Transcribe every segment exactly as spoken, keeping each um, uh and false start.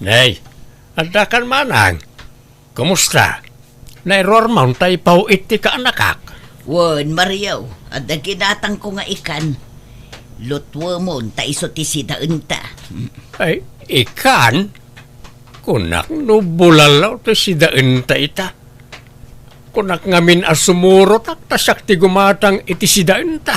Hey, addakan manang. Kumusta? Nairuar man ta ipaw-it ti kaanakak. Wen, Mario, adda ginatangko nga ikan. Lutwemon ta isu ti sidaenta. Ay, ikan? Kunak no bulalaw ti sidaenta ita. Kunak ngamin a sumurotak ta siak ti gumatang iti sidaenta.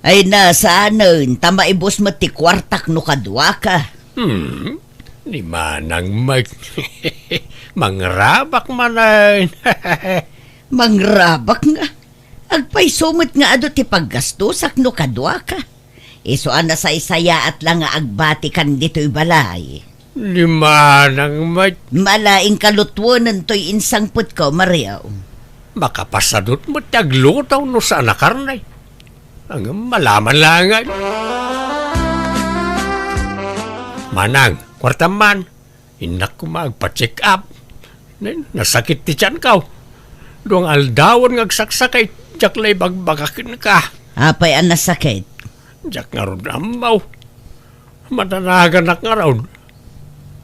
Ay, na, saanen, ta maibus met ti kuartak no kaduaka. Hmm, ni Manang Mike. Mangrabak manen. Mangrabak nga. Agpayso met nga adu ti paggastosak no kaduaka. Isu a nasaysayaat la nga agbatikan ditoy balay. Ni Manang Mike. Mala, inka lutwenen toy insangpetko, Mario. Makapasadut met ti agluto no saan a karne. Ngem malaman la ngay. Manang, kuartam man. Innak koma agpa-check up. Nen, nasakit ti tianko. Dua nga aldawen nga agsaksakit, diak la ibagbagak kenka. Apay a nasakit? Diak ngarud ammo. Madanaganak ngarud.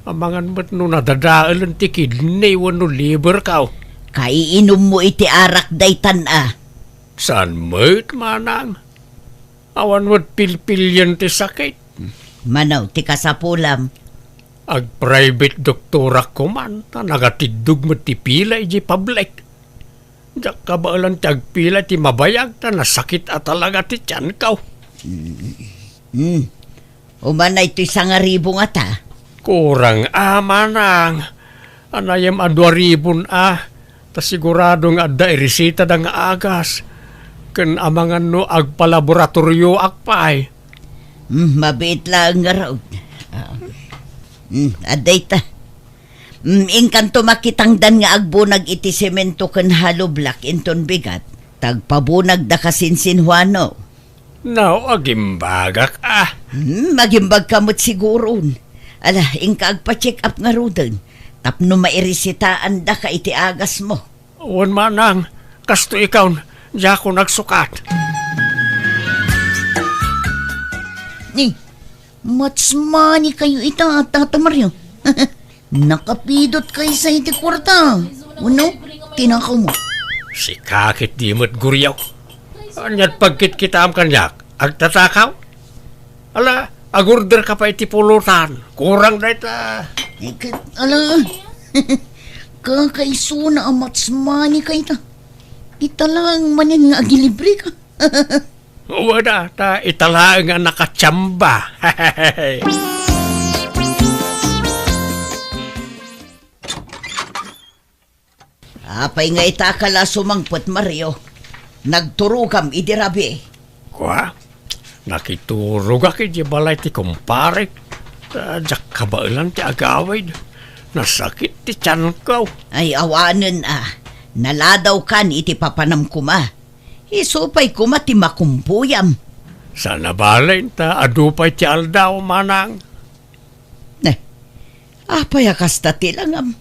Amangan met no nadadaelen ti kidney wenno liverko. Kaiinummo iti arak daytan a. Saan met, manang? Awan met pilpilian ti sakit. Mano ti kasapulam? Ag-private doktorak koman, ta nagatiddog met ti pila idiay public. Diak kabaelan ti agpila iti mabayag, ta nasakit a talaga ti tianko. Hmm. Umanay toy sangaribu ngata? Kurang a, manang. Anayem a dua ribun a. Ta sigurado nga adda iresitada nga agas. Ken amangan no agpalaboratorioak pay. Hmm, mabiit laeng ngarud. Ah. Hmm, adda ita. Hmm, inkanto makitangdan nga agbunag iti semento ken hollow block inton bigat. Tagpabunagda kasinsinhuano. No, agimbagak a. Hmm, agimbagka met siguron. Ala, inka agpa-check up ngaruden. Tapno mairesitaandaka iti agasmo. Wen manang, kastoy ikaw, diakon agsukat. Ni, much money kayo ita, Tata Mario. Nakapidot kayo sa iti kwarta. Uno, tinakaw mo. Sika ket di met guriaw. Aniat pagkitkitaam kaniak? Agtatakaw? Ala, agorder ka pa iti pulutan. Kurang dayta. Iket, ala. Kakaisuna a much money kayta. Ita lang manen nga agilibre ka. Wada, ta ita laeng a nakachamba. Apay nga ita ka la sumangpet, Mario? Nagturogam idi rabii. Kua? Nakiturogak idi balay ti kumparek. Ta diak kabaelan ti agawid. Nasakit ti tianko. Ay, awanen a. Naladawkan iti papanam koma. Isu pay koma ti makumpuyam. Saan a bale ta adu pay ti aldaw, manang. Ne, apay a kasta ti langam?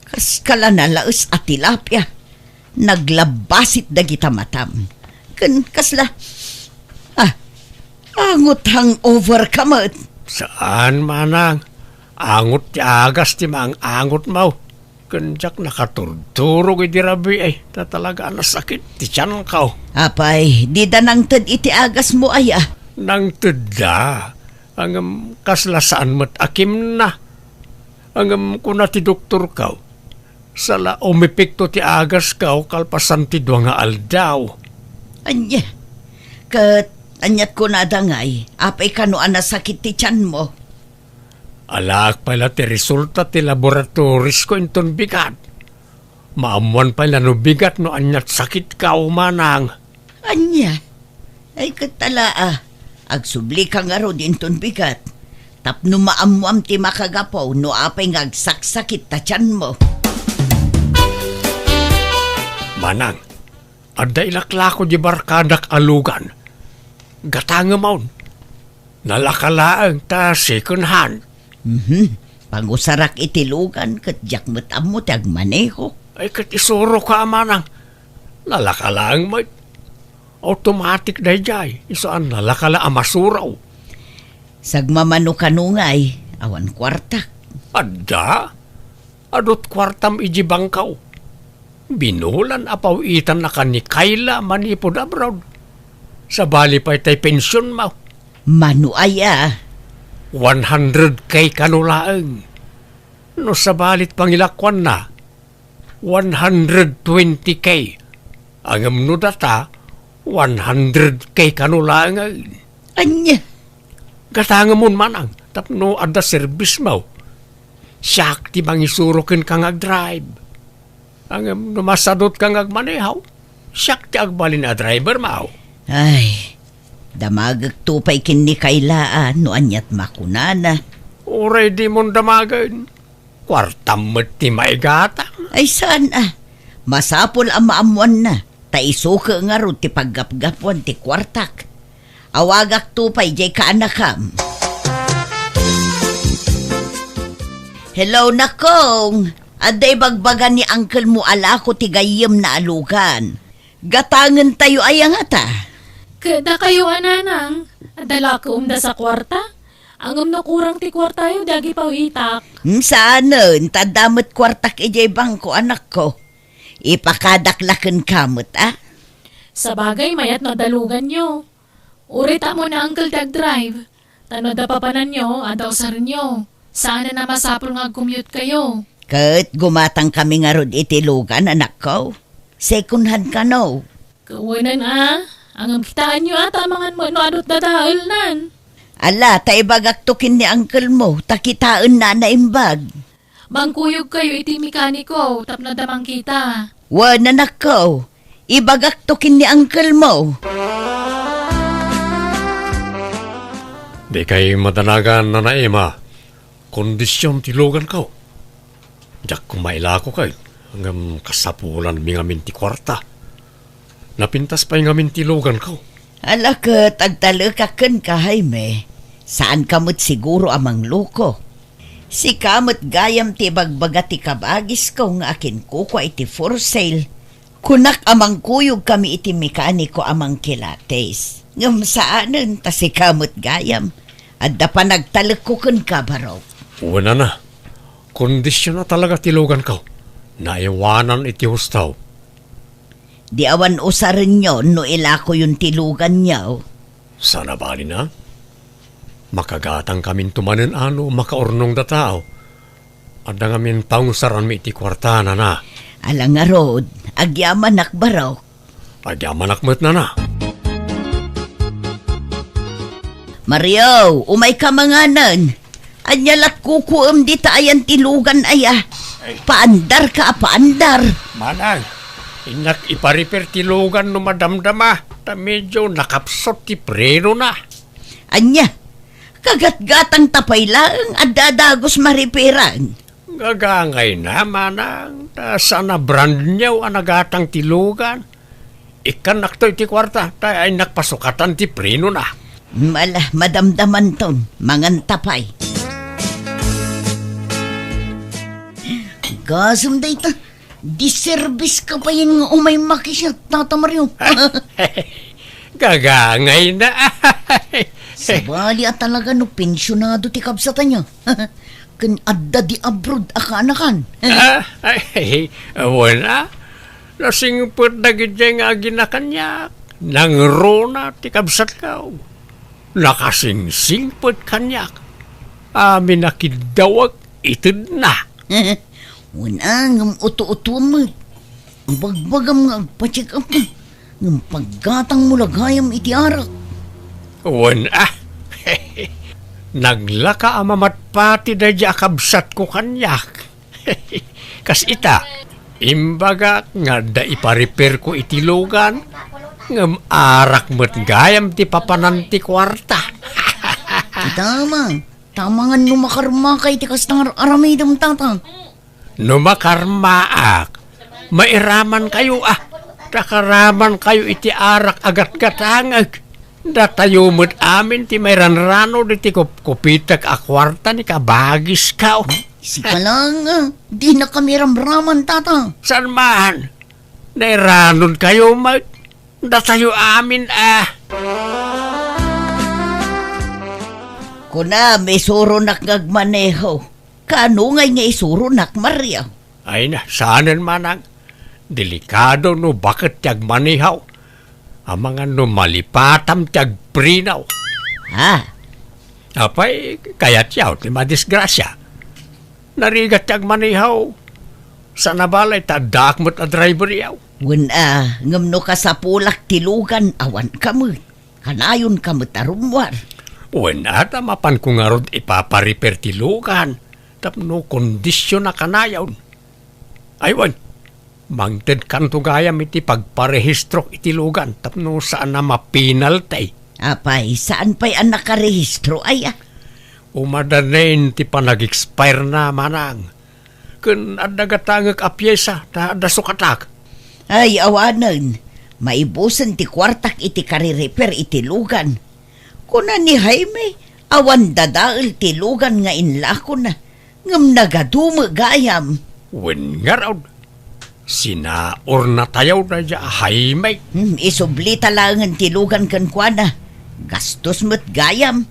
Kas kala nalaes a tilapia. Naglabbasit dagita matam. Ken kasla, ah, angot hangover ka met. Saan, manang. Angot ti agas ti maang-angotmo. Ken diak nakaturturog idi rabii, ta talaga a nasakit ti tianko. Apay, dida nangted iti agasmo aya? Nangtedda. Ngem kasla saan met a kimna. Ngem kuna ti doktorko, sala umepekto ti agasko kalpasan ti dua nga aldaw. Ania? Ket aniat kunada ngay? Apay kano a nasakit ti tianmo? Alaak pay la ti resulta ti laboratorisko inton bigat. Maammoan pay la no bigat no aniat sakitko, manang. Ania? Ay, ket ala a. Agsublika ngarud inton bigat. Tapno maammoam ti makagapu no apay nga agsaksakit ta tianmo. Manang, adda ilaklako di barkadak a lugan. Gatangemon. Nalaka laeng ta second hand. Mhm. Pangusarak iti lugan ket diak met ammo ti agmaneho. Ay, ket isuroka a manang. Nalaka laeng met. Automatic daydiay. Isu a nalaka la a masuro. Sagmamano kano ngay, awan kuartak. Adda? Adut kuartam iji bangko. Binulan a paw-itannakan ni Kayla manipud abroad. Sabali pay tay pensionmo. Mano aya? One hundred K kano laeng. No sabalit pangilakuanna, one hundred twenty K. Ngem no data, one hundred K kano laeng. Ania? Gatangemon manang tapno adda serbismo. Siak ti mangisuro kenka nga agdrive. Ngem no masadutka nga agmaneho, siak ti agbalin a drivermo. Ay, damagekto pay ken ni Kayla a no aniat makunana. Uray dimon damagen. Kuartam met ti maigatang. Ay, saan a. Masapul a maammoanna, ta isuke ngarud ti paggapgapuan ti kuartak. Awagakto pay diay kaanakam. Hello, Nakong. Adda ibagbaga ni uncle mo a lako ti gayyemna a lugan. Gatangentayo aya ngata? Ket dakayo a nanang, adda la ket umdas a kuarta? Ngem no kurang ti kuartayo, di agipaw-itak. Hmm, saanen, ta adda met kuartak idiay bangko, anakko. Ipakadak la kenka met, a? Sabagay, mayat no adda luganyo. Uray ta ammo ni uncle ti agdrive. Ta no adda papananyo, adda usarenyo. Saanen a masapul nga agcommute kayo. Ket gumatang kami ngarud iti lugan, anakko. Second hand kano. Kawanan a, ngem kitaenyo a, ta amangan met no adut dadaelnan. Ala, ta ibagakto ken ni uncle mo, ta kitaenna a naimbag. Mangkuyog kayo iti mekaniko tapno adda mangkita. Wen, anakko, ibagakto ken ni uncle mo. Dikay madanagan, Nana Emma. Kondision ti luganko. Diak koma ilako ket, ngem kasapulanmi ngamin ti kuarta. Napintas pay ngamin ti luganko. Ala ket agtalekak kenka, Jaime. Saanka met siguro a mangloko. Sika met gayam ti ibagbaga ti kabagisko nga akinkukua iti for sale. Kunak a mangkuyog kami iti mekaniko a mangkilates. Ngem saanen ta sika met gayam. Adda panagtalekko kenka, Barok. Wen, Nana. Kondision a talaga ti luganko. Naiwanan iti husto. Di awan usarenyo no ilakoyon ti luganyo. Saan a bali, Nana. Makagatangkaminto manen a no makaurnongda tao. Adda ngamin paungsaranmi iti kuarta, Nana. Ala ngarud, agyamanak, Barok. Agyamanak met, Nana. Mario, umayka manganen. Ania la kukuem dita ayan ti lugan aya? Ay. Paandarka a paandar. Manang, innak ipa-repair ti lugan no madamdama, ta medio nakapsut ti prenona. Ania? Kagatgatangta pay laeng, adda a dagus maripiran. Gagangayna, manang, ta saan a brand new a nagatang ti lugan. Ikkannakto iti kuarta, ta innak pasukatan ti prenona. Ala, madamdamanton, manganta pay. Gasem dayta, diserbiska pay nga umay makisiat, Tata Mario. Gagangayna. Sabali a talaga no pensionado ti kabsat aya. Ken adda di abroad a kaanakan. Ah, ay, wen a. Nasingpet dagidiay nga agina kaniak. Nangruna ti kabsatko. Nakasingsingpet kaniak. Amin a kiddawek itedna. Wen a, ngem uto-utom met. Ibagbagam nga agpa-check up ka, ngem paggatangmo la gayam iti arak. Wen a. Naglaka a mamatpati daydiay a kabsatko kaniak. Kas ita, imbagak nga adda ipa-repairko iti lugan, ngem arak met gayam ti papanan ti kuarta. Tama, tamangan no makarmaka iti kasta nga ar-aramidem, Tata. No makarmaak, mairamankayo a, ta karamankayo iti arak a gatgatangek. Datayo met amin ti mairanrano diti kupkupitek a kuarta ni kabagisko. Sika lang, ah, dinakami ramraman, Tata. Saan man, nairanonkayo met. Datayo amin a. Kunam, isuronak nga agmaneho. Kaano ngay nga isuronak, Mario? Ay na, saanen, manang. Delikado no baket ti agmanihaw. Amangan no malipatam ti agprinaw. Ha? Apay, kayatyaw ti madisgrasya. Narigat ti agmanihaw. Saan a balay ta addaak met a driveryaw. Wen a, ngem no kasapulak ti lugan, awanka met. Kanayonka met a rummuar. Wen a, ta mapanko ngarud ipapariper ti lugan tapno kondisyon a kanayon. Ay wen, mangtedkanto gayam iti pagparehistrok iti lugan tapno saan a mapinalti. Apay, saan pay a nakarehistro, aya? Umadanen ti panag-expire na, manang. Ken adda gatangek a piesa ta adda sukatak. Ay, awanen. Maibusen ti kuartak iti karireper iti lugan. Kuna ni Jaime, awan dadael ti lugan nga inlakona, ngem nagadu met gayam. Wen ngarud, sinaurnatayo daydiay a Jaime. Hmm, isublita laengen ti lugan kenkuana. Gastos met gayam.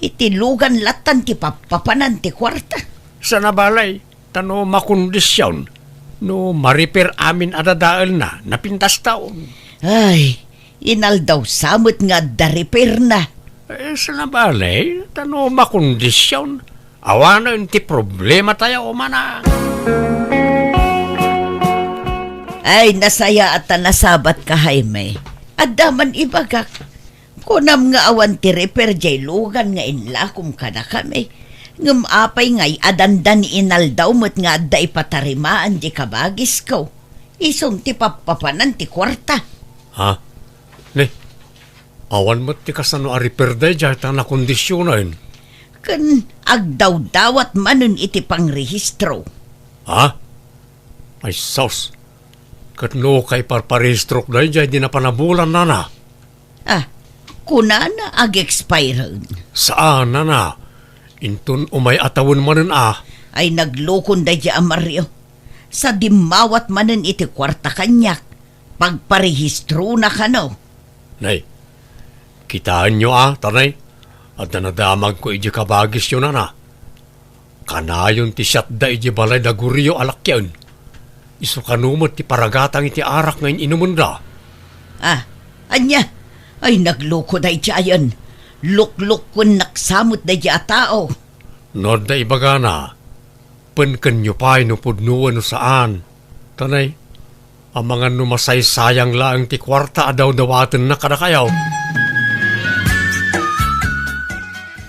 Iti lugan lattan ti pappapanan ti kuarta. Saan a balay, ta no makondisyon, no mariper amin a dadaelna, napintastaon. Ay, inaldaw sa met nga adda repairna. Eh, saan a balay, ta no makondisyon, awanen ti problematayo, manang. Ay, nasayaat ta nasabatka, Jaime. Adda man ibagak. Kunam nga awan ti repair diay lugan nga inlakom kadakami. Ngem apay ngay a dandani inaldaw met nga adda ipatarimaan diay kabagisko? Isun ti pappapanan ti kuarta. Ha? Ne, awan met ti kasano a repair daydiay ta nakondisionen. Ken agdawdawat manen iti pangrehistro. Ha? Ay sus! Ket no kaiparparehistrok daydiay di napanabulan, nana? Ah, kunana ag-expire. Saan, nana. Inton umay a tawen manen a. Ay naglukon daydiay a Mario. Sa dimmawat manen iti kuarta kaniak, pagparehistrona kano. Nay, kitaenyo a, tanay, adda nadamagko idiay kabagisyo, nana. Kanayon ti siatda idiay balay da Gurio a lakien. Isu kano met ti paragatang iti arak nga in-inumenda. Ah, ania? Ay, nagluko daydiayen. Luklukkuennak sa met daydiay a tao. No adda ibagana, penkenyo pay no pudno wenno saan. Tanay, amangan no masaysayang laeng ti kuarta a dawdawatenna kadakayo.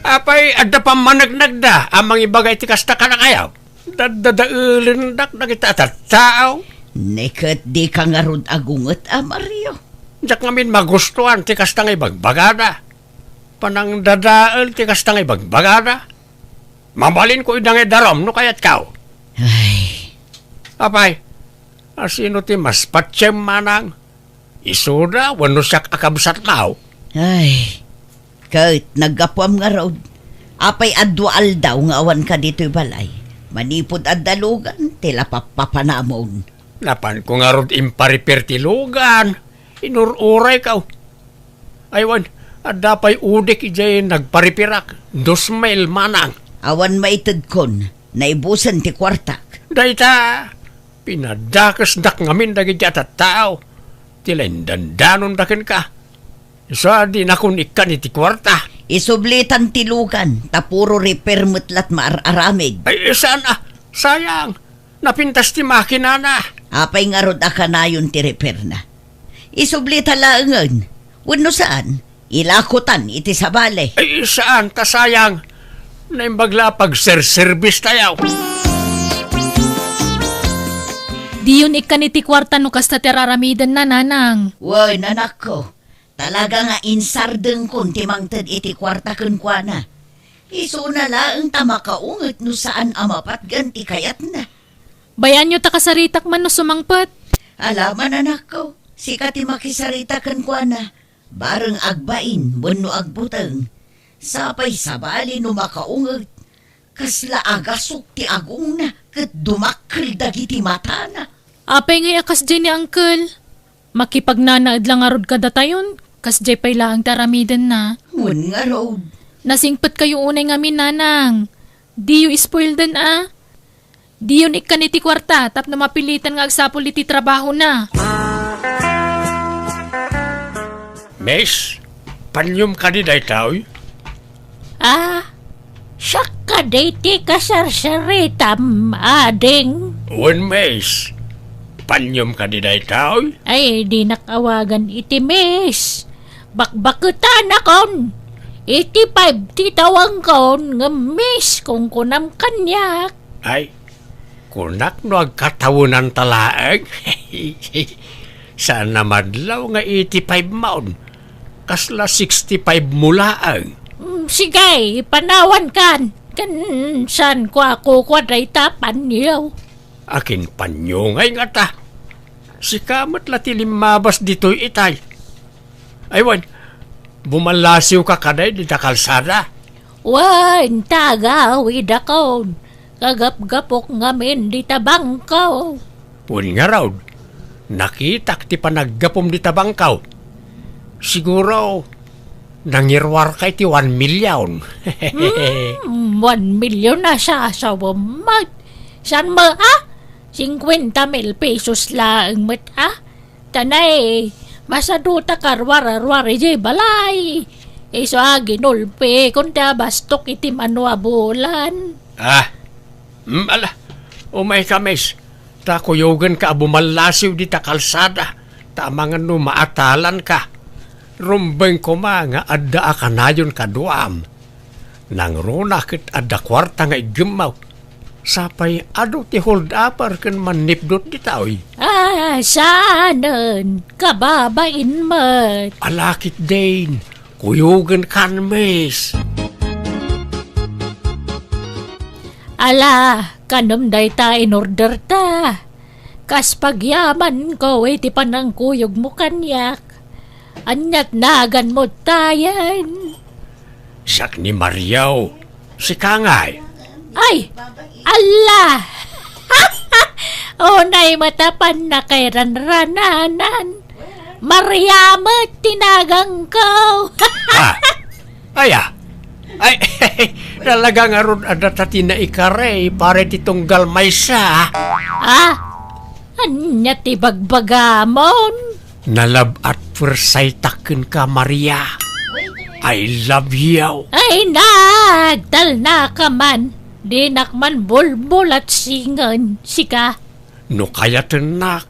Apay, adda pammanegnegda a mangibaga iti kasta kadakayo? Daddadaelendak dagiti a tattao. Ne ket dika ngarud agunget a Mario. Diak ngamin magustuan ti kasta nga ibagbagada. Panangdadael ti kasta nga ibagbagada. Mabalinko ida nga idarum no kayatko. Ay. Apay, asino ti mas patiem, manang? Isuda wenno siak a kabsatmo? Ay, ket naggapuam ngarud. Apay a dua aldaw nga awanka ditoy balay? Manipud adda lugan ti lapappapanamon. Napanko ngarud imparipir ti lugan. Inur-urayko. Ay wen, adda pay udik idiay nagparipirak. Dos mil, manang. Awan maitedkon, naibusen ti kuartak. Dayta, pinadakesdak ngamin dagiti a tattao. Ti laeng dandanonda kenka. Isu a dinakon ikkan iti kuarta. Isublitan ti lugan, ta puro repair met lat maar-aramid. Ay, saan a? Sayang. Napintas ti makinana. Apay ngarud a kanayon ti repairna? Isublita laengen. Wenno saan, ilakotan iti sabali. Ay, saan, ta sayang. Naimbag la a pagserserbistayo. Diyon ikkan iti kuarta no kasta ti ar-aramidenna, nanang. Wen, anakko. Talaga nga insardengkon ti mangted iti kuarta kenkuana. Isuna laeng ta makaunget no saan a mapatgan ti kayatna. Bayaanyo ta kasaritak man no sumangpet. Alaman, anakko, sika ti makisarita kenkuana. Bareng agbain wenno agbuteng. Sapay sabali no makaunget. Kasla agasok ti agongna ket dumakkel dagiti matana. Apay ngay a kasdiay ni Uncle? Makipagnanaed la ngarud kadatayon, kasdiay pay laeng ti aramidenna. Wen ngarud. Nasingpetkayo unay ngamin, nanang. Diyo ispoilden a. Diyo ikkan iti kuarta tapno mapilitan nga agsapul iti trabahona. Miss, panyom kadi daytoy? Ah, siak kadi ti kasarsaritam, ading? Wen, miss. Panyom kadi daytoy? Ay, dinak awagan iti miss. Bakbaketanakon. Iti five ti tawagkon, ngem miss, kunkunam kaniak. Ay, kunak no agkatawenanta laeng. Saan a madlaw nga eighty-five maon. Kasla sixty-five mo laeng. Mm, sige, panawankan. Ken saan ko a kukua dayta panyo? Akin panyo ngay ngata? Sika met la ti limmabas ditoy itay. Ay wen, bumallasiwka kadi dita kalsada? Wen, tagawidakon. Kagapgapok ngamin dita bangko. Wen ngarud, nakitak ti panaggapum dita bangko. Siguro, nangiruarka iti one million. Hmm, one million a sasawem met. Saan mo, ah? Singkuenta mil pesos laeng met, ah? Tanay, masadutak a ruar-ruar idiay balay. Isu a ginulpikon ti abastok iti mano a bulan. Ah, mm, ala, umayka, miss. Ta kuyogenka a bumallasiw dita kalsada, ta amangan no maatalanka. Rumbeng koma nga adda a kanayon kaduam. Nangruna ket adda kuarta nga iggemmo. Sapay adu ti hold-upper ken mannipdot ditoy. Ah, saanen, kababain met. Ala ketdin, kuyogenkan, miss. Ala, kanem dayta in-orderta. Kas pagyamanko iti panangkuyogmo kaniak. Ania't naganmo tayen? Siak ni Mario. Sika ngay? Ay, alla! Unay met a pannakairanrananan. Maria met ti naganko. Ah, aya? Ay, talaga ngarud adda ta ti naikari para iti tunggal maysa. Ah? Ania ti bagbagamon? Nalab-at puersaytak kenka, Maria. I love you. Ay, nagtalnaka man. Dinak man bulbulat singen, sika. No kayatennak,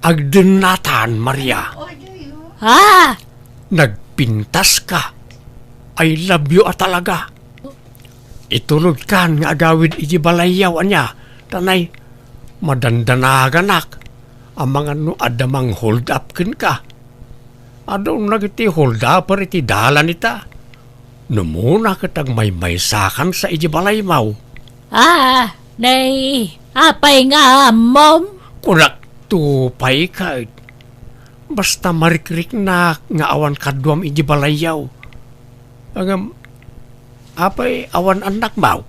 agdennatan, Maria. Ah! Nagpintaska. I love you a talaga. Itulodkan nga agawid iti balayyo, ania, ta nay, madandanaganak, amangan no adda mang-hold up kenka. Adun dagiti hold upper iti dalan ita. No umuna ket agmaymaysakansa iti balaymo. Ah, nay, apay nga ammom? Kunakto pay ket, basta marikriknak nga awan kaduam iti balayyo. Ngem, apay awan annakmo?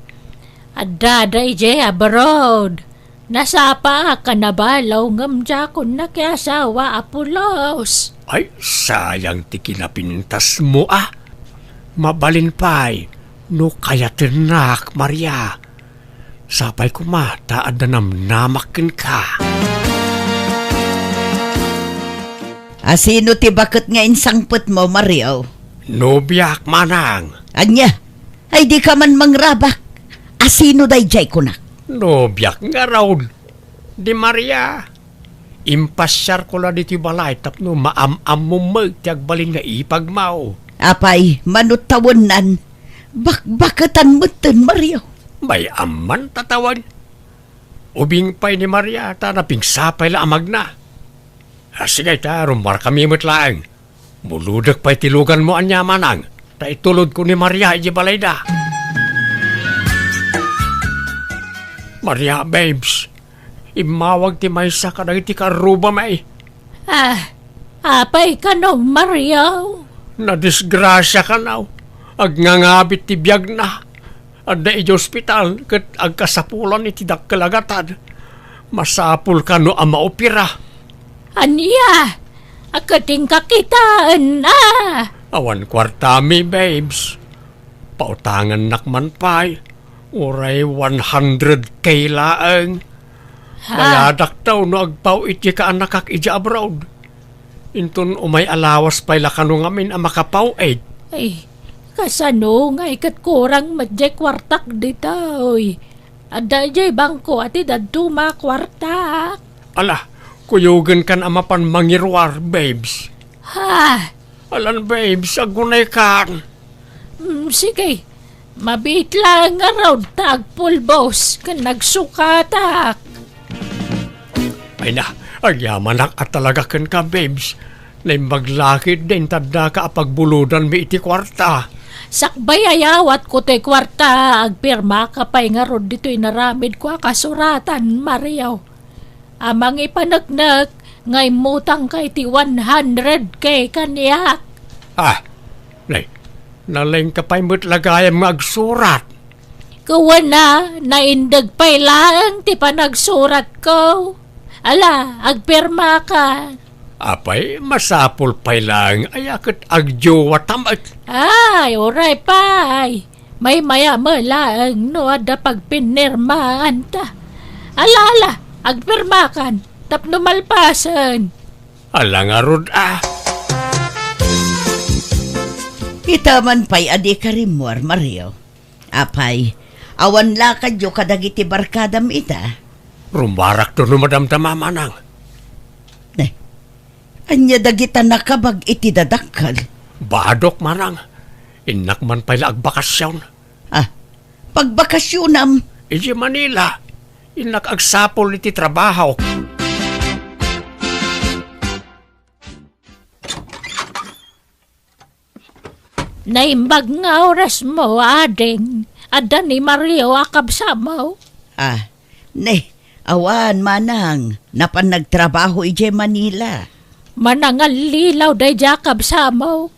Adda daydiay abroad. Nasapaak a nabalo ngem diakon nakiasawa a pulos. Ay, sayang ti kinapintasmo a. Mabalin pay no kayatennak, Maria. Sapay koma ta adda namnamak kenka. A sino ti baket nga insangpetmo, Mario? Nobiak, manang. Ania? Ay, dika man mangrabak. A sino daydiay kunak? Nobiak ngarud. Di Maria. Impasiarko la ditoy balay tapno maam-ammom met ti agbalin nga ipagmo. Apay, mano tawennan, bakbaketan metten, Mario. May amman ta tawen. Ubing pay ni Maria ta napingsapay la a magna. Ah, sige ta, rummuarkami met laeng. Mulodek pay ti luganmo ania, manang, ta itulodko ni Maria iti balayda. Maria, babes, immawag ti maysa kadagiti karrubami. Ah, apay kano, Mario? Nadisgrasia kano. Agngangabit ti biagna. Adda iti ospital ket agkasapulan iti dakkel a gatad. Masapul kano a maopera. Ania? A ket inka kitaen a? Awan kuartami, babes. Pautangannak man pay. Uray one hundred K laeng. Ha? Bayadakto no agpaw iti kaanakak idiay abroad. Inton umay alawas pay la kano ngamin a makapaw-ed. Ay, kasano ngay ket kurang met diay kuartak ditoy? Adda idiay bangko a ti dadduma a kuartak. Ala, kuyogenkan a mapan mangiruar, babes. Ha? Alan, babes, agunaykan. Mm, sige. Mabiit laeng ngarud ta agpulbos ken nagsukatak. Ay na, agyamanak a talaga kenka, babes. Naimbag la ketdi inted daka a pagbulodanmi iti kuarta. Sakbay a yawatko toy kuarta, agpirmaka pay ngarud ditoy inaramidko a kasuratan, Mario. A mangipaneknek nga immutangka iti one hundred K kaniak. Ah, nay, nalingka pay met la gayam nga agsurat. Kuana, naindeg pay laeng ti panagsuratko. Ala, agpirmaka. Apay, masapul pay laeng aya ket agdiwata met. Ay, uray pay. Maymaya met laeng no adda pagpinirmaanta. Ala, ala, agpirmakan tapno malpasen. Ala ngarud a. Ita man pay a dika rimmuar, Mario. Apay, awan lakadyo kadagiti barkadam ita? Rummuarakto no madamdama, manang. Ne, ania dagita nakabag iti dadakkel? Badok, manang. Innak man pay la agbakasyon. Ah, pagbakasyonam? Idiay Manila. Innak agsapul iti trabaho. Naimbag nga orasmo, ading. Adda ni Mario a kabsatmo? Ah, ne, awan, manang. Napan nagtrabaho idiay Manila. Manangallilaw daydiay a kabsatmo.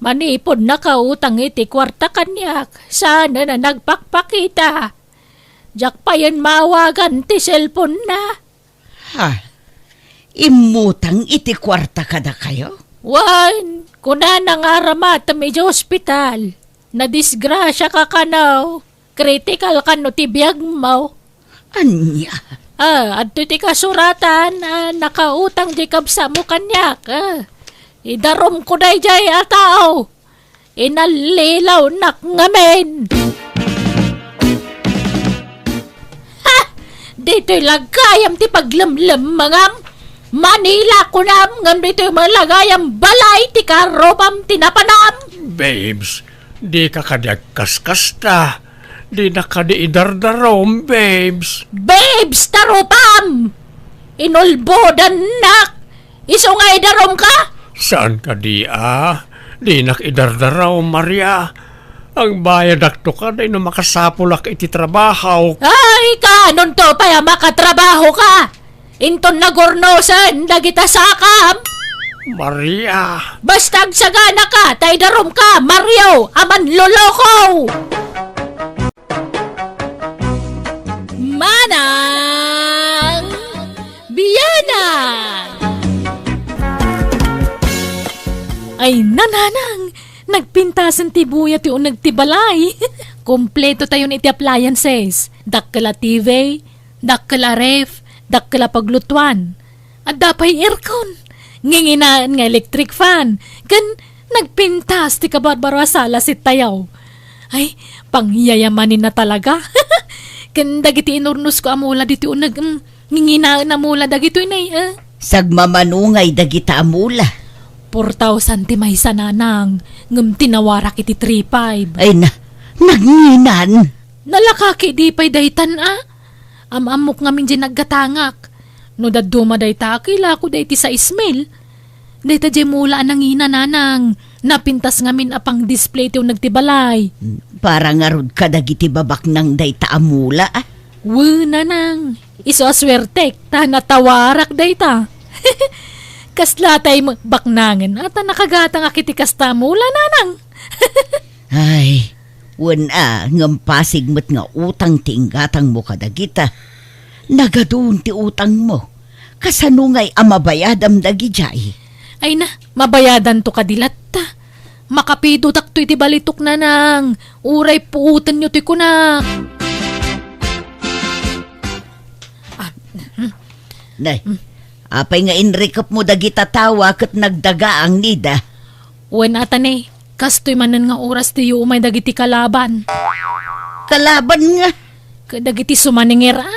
Manipud nakautang iti kuarta kaniak, saanen a nagpakpakita. Diak payen maawagan ti cellphone-na. Ha? Immutang iti kuarta kadakayo? Wen, kunana nga aramatem idiay ospital. Nadisgrasiaka kano. Kritikal kano ti biagmo. Ania? Ah, adtoy ti kasuratan a nakautang diay kabsatmo kaniak. Ah, idarumko daydiay a tao. Inallilawnak ngamin. Ha! Ditoy la gayam ti paglemlemmengam. Manila kunam ngem ditoy met la gayam balay ti karupam ti napanam. Babes, dika kadi agkaskasta. Dina kadi idardarum, babes. Babes, tarupam! Inulbodannak! Isu nga idarumka? Saan kadi a? Dinak idardarum, Maria. Agbayadakto kadi no makasapulak iti trabaho. Ay, kaanonto pay a makatrabahoka? Inton nagurnosen dagita sakam? Maria. Basta agsaganaka, ta idarumka, Mario, a manloloko! Manang Bianang! Ay, nanang! Nagpintasen ti buya ti uneg ti balay. Kompleto tayon iti appliances. Dakkel a T V, dakkel a ref, dakkel a paglutuan. Adda pay aircon. Nginginaen nga electric fan. Ken nagpintas ti kabarbaro a sala set tayo. Ay, pangyayamanen na talaga. Ken dagiti inurnosko a mula ditoy uneg, mm, nginginaen a mula dagitoy nay, eh. Sagmamanungay dagita a mula. Four thousand ti maysa, nanang, ngem tinawarak iti three five. Ay na, nagnginan. Nalaka ketdi pay daytan a. Am-ammok ngamin diay naggatangak. No dadduma dayta, kilako dayta sais mil. Dayta diay mula a nangina, nanang. Napintas ngamin a pang-display ti uneg ti balay. Para ngarud kadagiti babaknang dayta a mula, a? Wen, nanang. Isu a suertek, ta natawarak dayta. Kasla tay m-, baknangen, a ta nakagatangak iti kasta a mula, nanang. Ay, wen a, ngem pasig met nga utang ti inggatangmo kadagita. Nagadun ti utangmo. Kasano ngay a mabayadam dagidiay? Ay na, mabayadanto kadi latta. Makapidotakto iti balitok, nanang. Uray puotenyo ti kunak. Nay, apay nga inrikepmo dagita tawa ket nagdagaang, Nida? Wen, ata ne, kastoy manen nga oras diyo umay dagiti kalaban. Kalaban nga? Ket dagiti sumaningir, a?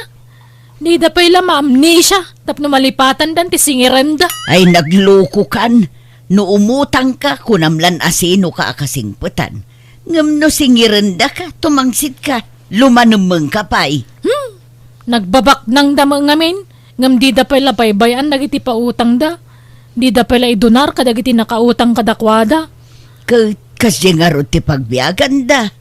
Dida pay la maamnesia tapno malipatandan ti singirenda. Ay, naglukokan. No umutangka, kunam lan a sinoka a kasingpetan. Ngem no singirendaka, tumangsitka, lumanemmengka pay. Hmm. Nagbabaknangda met ngamin, ngem dida pay la baybay-an dagiti pautangda. Dida pay la idunar kadagiti nakautang kadakuada. Ket kasdiay ngarud ti pagbiaganda.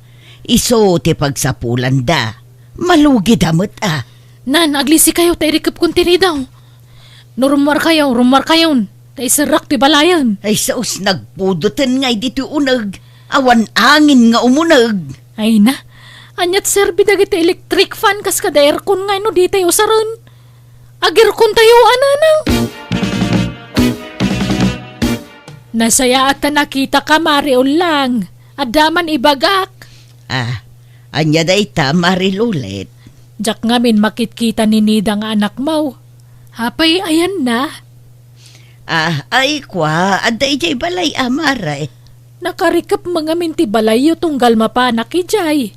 Isu ti pagsapulanda. Malugida met, a. Nan, aglisikayo ta irikepkon ti ridaw. No rummuarkayo, rummuarkayon, ta iserrak ti balayen. Ay, sus, nagpudoten ngay ditoy uneg. Awan angin nga umuneg. Ay na, aniat serbi dagiti electric fan kas kada aircon ngay no ditay usaren? Agirkon tayo, a, nanang. Nasayaat ta nakitaka, Mari Ullang. Adda man ibagak. Ah, ania dayta, Mari Lulet? Diak ngamin makitkita ni Nida nga anakmo. Apay, ayanna? Ah, ay, kua, adda idiay balay, a, Mare. Nakarikep met ngamin ti balayyo tunggal mapanak idiay.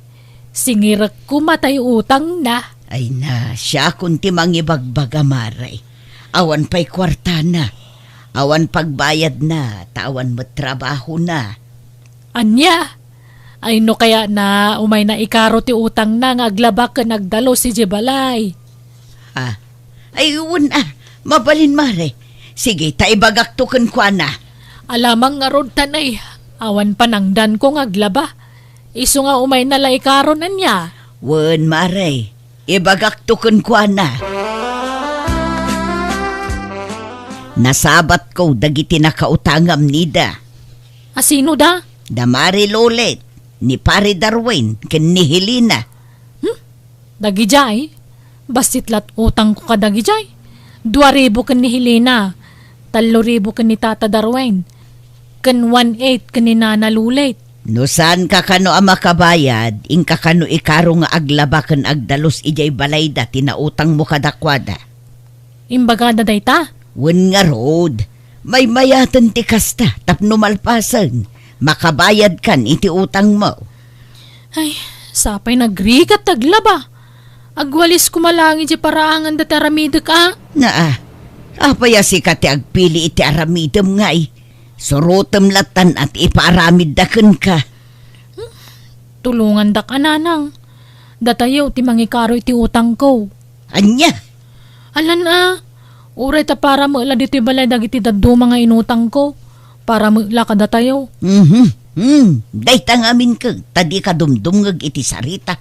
Singirek koma tay utangna. Ay na, siakon ti mangibagbaga, Mare. Awan pay kuartana. Awan pagbayadna, ta awan met trabahona. Ania? Ay, no kayatna, umayna ikaro ti utangna nga aglaba ken agdalus idiay balay. Ah. Ay, wen, a. Mabalin, Mare. Sige, ta ibagakto kenkuana. Alamang ngarud, tanay. Awan panangdanko nga aglaba. Isu nga umayna la ikaron, ania? Wen, Mare. Ibagakto kenkuana. Nasabatko dagiti nakautangam, Nida. A, sino da? Da Mari Lolet, ni Pari Darwin, ken ni Helena. Hmm? Dagidiay? Bassit lat utangko kadagidiay. Dua ribu ken ni Helena, tallo ribu ken ni Tata Darwin, ken one eight ken ni Nana Lulet. No saanka kano a makabayad, inka kano ikaro nga aglaba ken agdalus idiay balayda ti nautangmo kadakuada. Imbagada dayta? Wen ngarud, maymayaten ti kasta tapno malpasen, makabayadkan iti utangmo. Ay, sapay nagrigat ti aglaba. Agwalis koma laeng idiay paraangan dati aramidek, a? Naa, apay a sika ti agpili iti aramidem ngay? Surotem lattan a ti ipaaramidda kenka. Hmm? Tulongandak a, nanang. Datayo ti mangikaro iti utangko. Ania? Alan a, uray ta para met la ditoy balay dagiti dadduma nga inutangko. Para met la kadatayo. Mhm. Hmm. Dayta ngamin ket ta dika dumdumngeg iti sarita.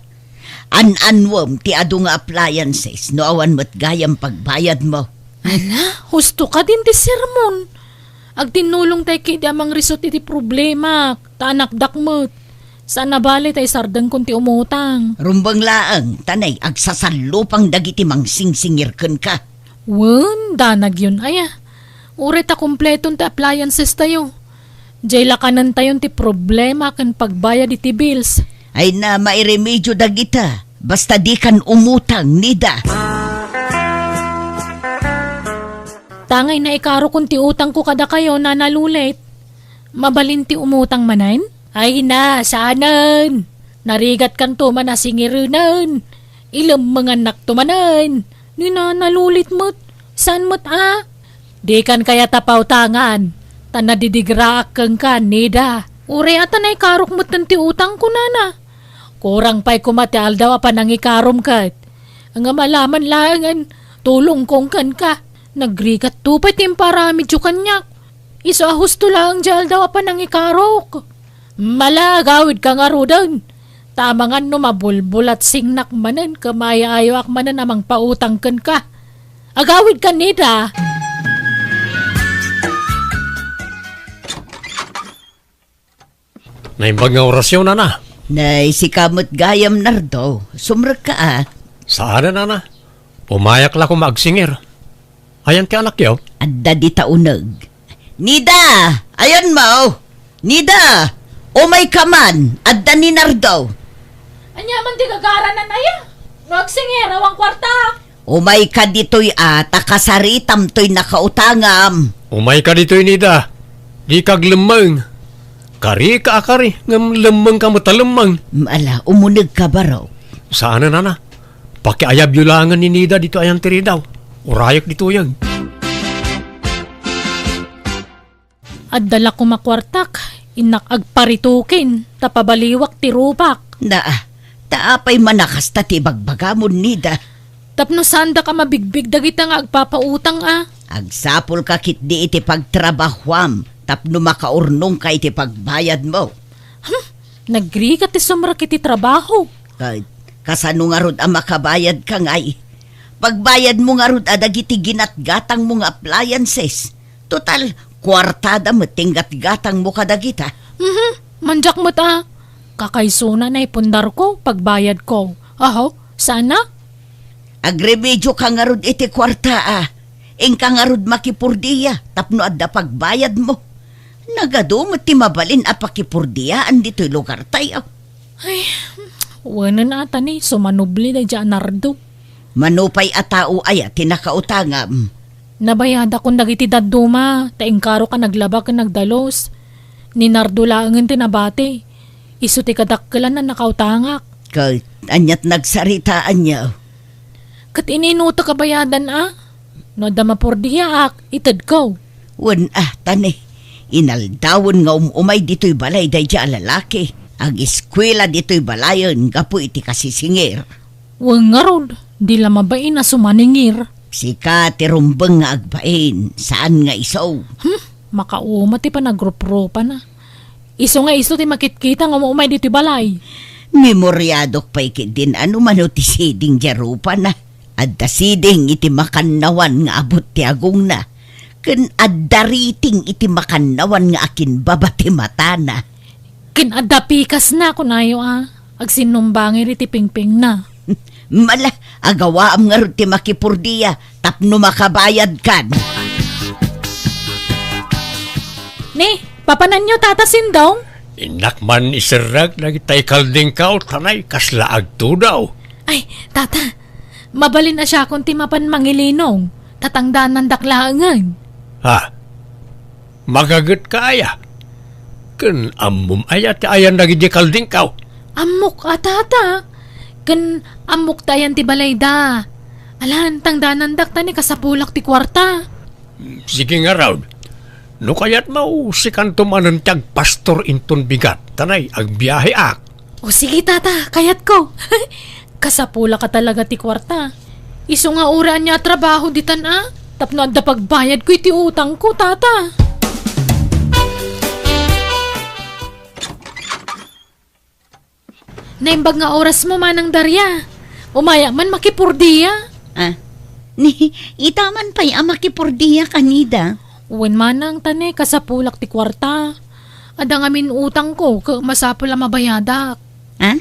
An-annuem ti adu nga appliances no awan met gayam pagbayadmo. Ala, husto kadin ti sermon. Agtinnulongtay ketdi a mangrisut iti problemak, ta anakdak met. Saan a bale ta isardengkon ti umutang. Rumbeng laeng, tanay, agsasallupang dagiti mangsingsingir kenka. Wen, danagyon aya. Uray ta kompleton ti appliances tayo. Diay lakanentayon ti problema ken pagbayad iti bills. Ay na, mairemedio dagita. Basta dikan umutang, Nida. Tangay naikarokon ti utangko kadakayo, Nana Lulet. Mabalin ti umutang manen? Ay na, saanen. Narigatkanto man a singirenen. Ilemmengannakto manen. Ni Nana Lulet met. Saan met a? Dikan kayat a pautangan, ta nadidigraak kenka, Nida. Uray a ta naikarok metten ti utangko, Nana. Kurang pay koma ti aldaw a panangikarom ket. Ngem alaman laengen, tulongkon kenka. Nagrigatto pay ti imparamidyo kaniak. Isu a husto laeng ti aldaw a panangikarok. Mala, agawidka ngaruden. Ta amangan no mabulbulat singnak manen ken maayo-ayoak manen a mangpautang kenka. Agawidka, Nida. Naimbag nga orasyo, Nana. Nay, sika met gayam, Nardo. Sumrekka a. Saan a, Nana. Umayak la koma agsingir. Ayan ti anakyo? Adda dita uneg. Nida! Ayanmo! Nida! Umayka man! Adda ni Nardo! Ania man ti gagaranan aya? No agsingir, awan kuarta! Umayka ditoy a, ta kasaritam toy nakautangam. Umayka ditoy, Nida. Dika aglemmeng. Karika a kari, ngem lemmengka met a lemmeng. Ala, umunegka, barok. Saanen, ana. Pakiayabyo laengen ni Nida ditoy ayan ti ridaw. Urayek ditoyen. Adda la koma kuartak, innak agparitukin, ta pabaliwak ti rupak. Naa, ta apay man a kasta ti ibagbagamon, Nida? Tapno saandak a mabigbig dagita nga agpapautang a. Agsapulka ketdi iti pagtrabahuam tapno makaurnongka iti pagbayadmo. Hmm, nagrigat ti sumrek iti trabaho. Ka-, kasano ngarud a makabayadka ngay? Pagbayadmo ngarud a dagiti ginatgatangmo nga appliances. Total, kuartada met ti inggatgatangmo kadagita. Mhm, mandiak met a. Kakaysona naipundarko, pagbayadko. Aho, sana? Agremedioka ngarud iti kuarta a. Inka ngarud makipurdia tapno adda pagbayadmo. Nagadu met ti mabalin a pakipurdiaan ditoy lugartayo. Ay, wenen a ta ni, sumanubli daydiay a Nardo. Mano pay a tao aya ti nakautangam? Nabayadakon dagiti dadduma, ta inkarok a naglaba ken nagdalus. Ni Nardo laengen ti nabati. Isu ti kadakkelan a nakautangak. Ket aniat nagsaritaanyo? Ket ininutek a bayadan a? No adda mapurdiaak, itedko. Wen a, ta ni, inaldawen nga um-umay ditoy balay daydiay a lalaki. Agiskuela ditoy balayen gapu iti kasisingir. Wen ngarud, di la mabain a sumaningir. Sika ti rumbeng nga agbain, saan nga isu. Hmm, makauma ti panagrupropana. Isu nga isu ti makitkita nga um-umay ditoy balay. Memoriadok pay ketdin a no mano ti siding diay rupana. Adda siding iti makannawan nga abut ti agongna, ken adda riting iti makannawan nga akinbaba ti matana. Ken adda pikasna, kunayo a, agsinnumbangir iti pingpingna. Mala, agawaam ngarud ti makipurdia tapno makabayadkan. Ni, papananyo, Tata Sindong? Innak man iserrek dagita ikaldingkaw, tanay kasla agtudaw. Ay, Tata, mabalin a siakon ti mapan mangilinong, ta tangdanandak laengen. Ha? Magagetka aya? Ken ammom aya ti ayan dagiti kaldingkaw? Ammok a, Tata. Ken ammok ti ayan ti balayda. Alan, tangdanandak ta ni kasapulak ti kuarta. Sige ngarud. No kayatmo, sikanto manen ti agpastor inton bigat, tanay agbiaheak. O sige, Tata, kayatko. Kasapulak a talaga ti kuarta. Isu nga uray ania a trabaho ditan a, tapno adda pagbayadko iti utangko, Tata. Naimbag nga orasmo, Manang Daria. Umayak man makipurdia. Ah, ni, ita man pay a makipurdia, Nida. Wen, Manang, ta ni, kasapulak ti kuarta. Adda ngamin utangko, ket masapul a mabayadak. Ah?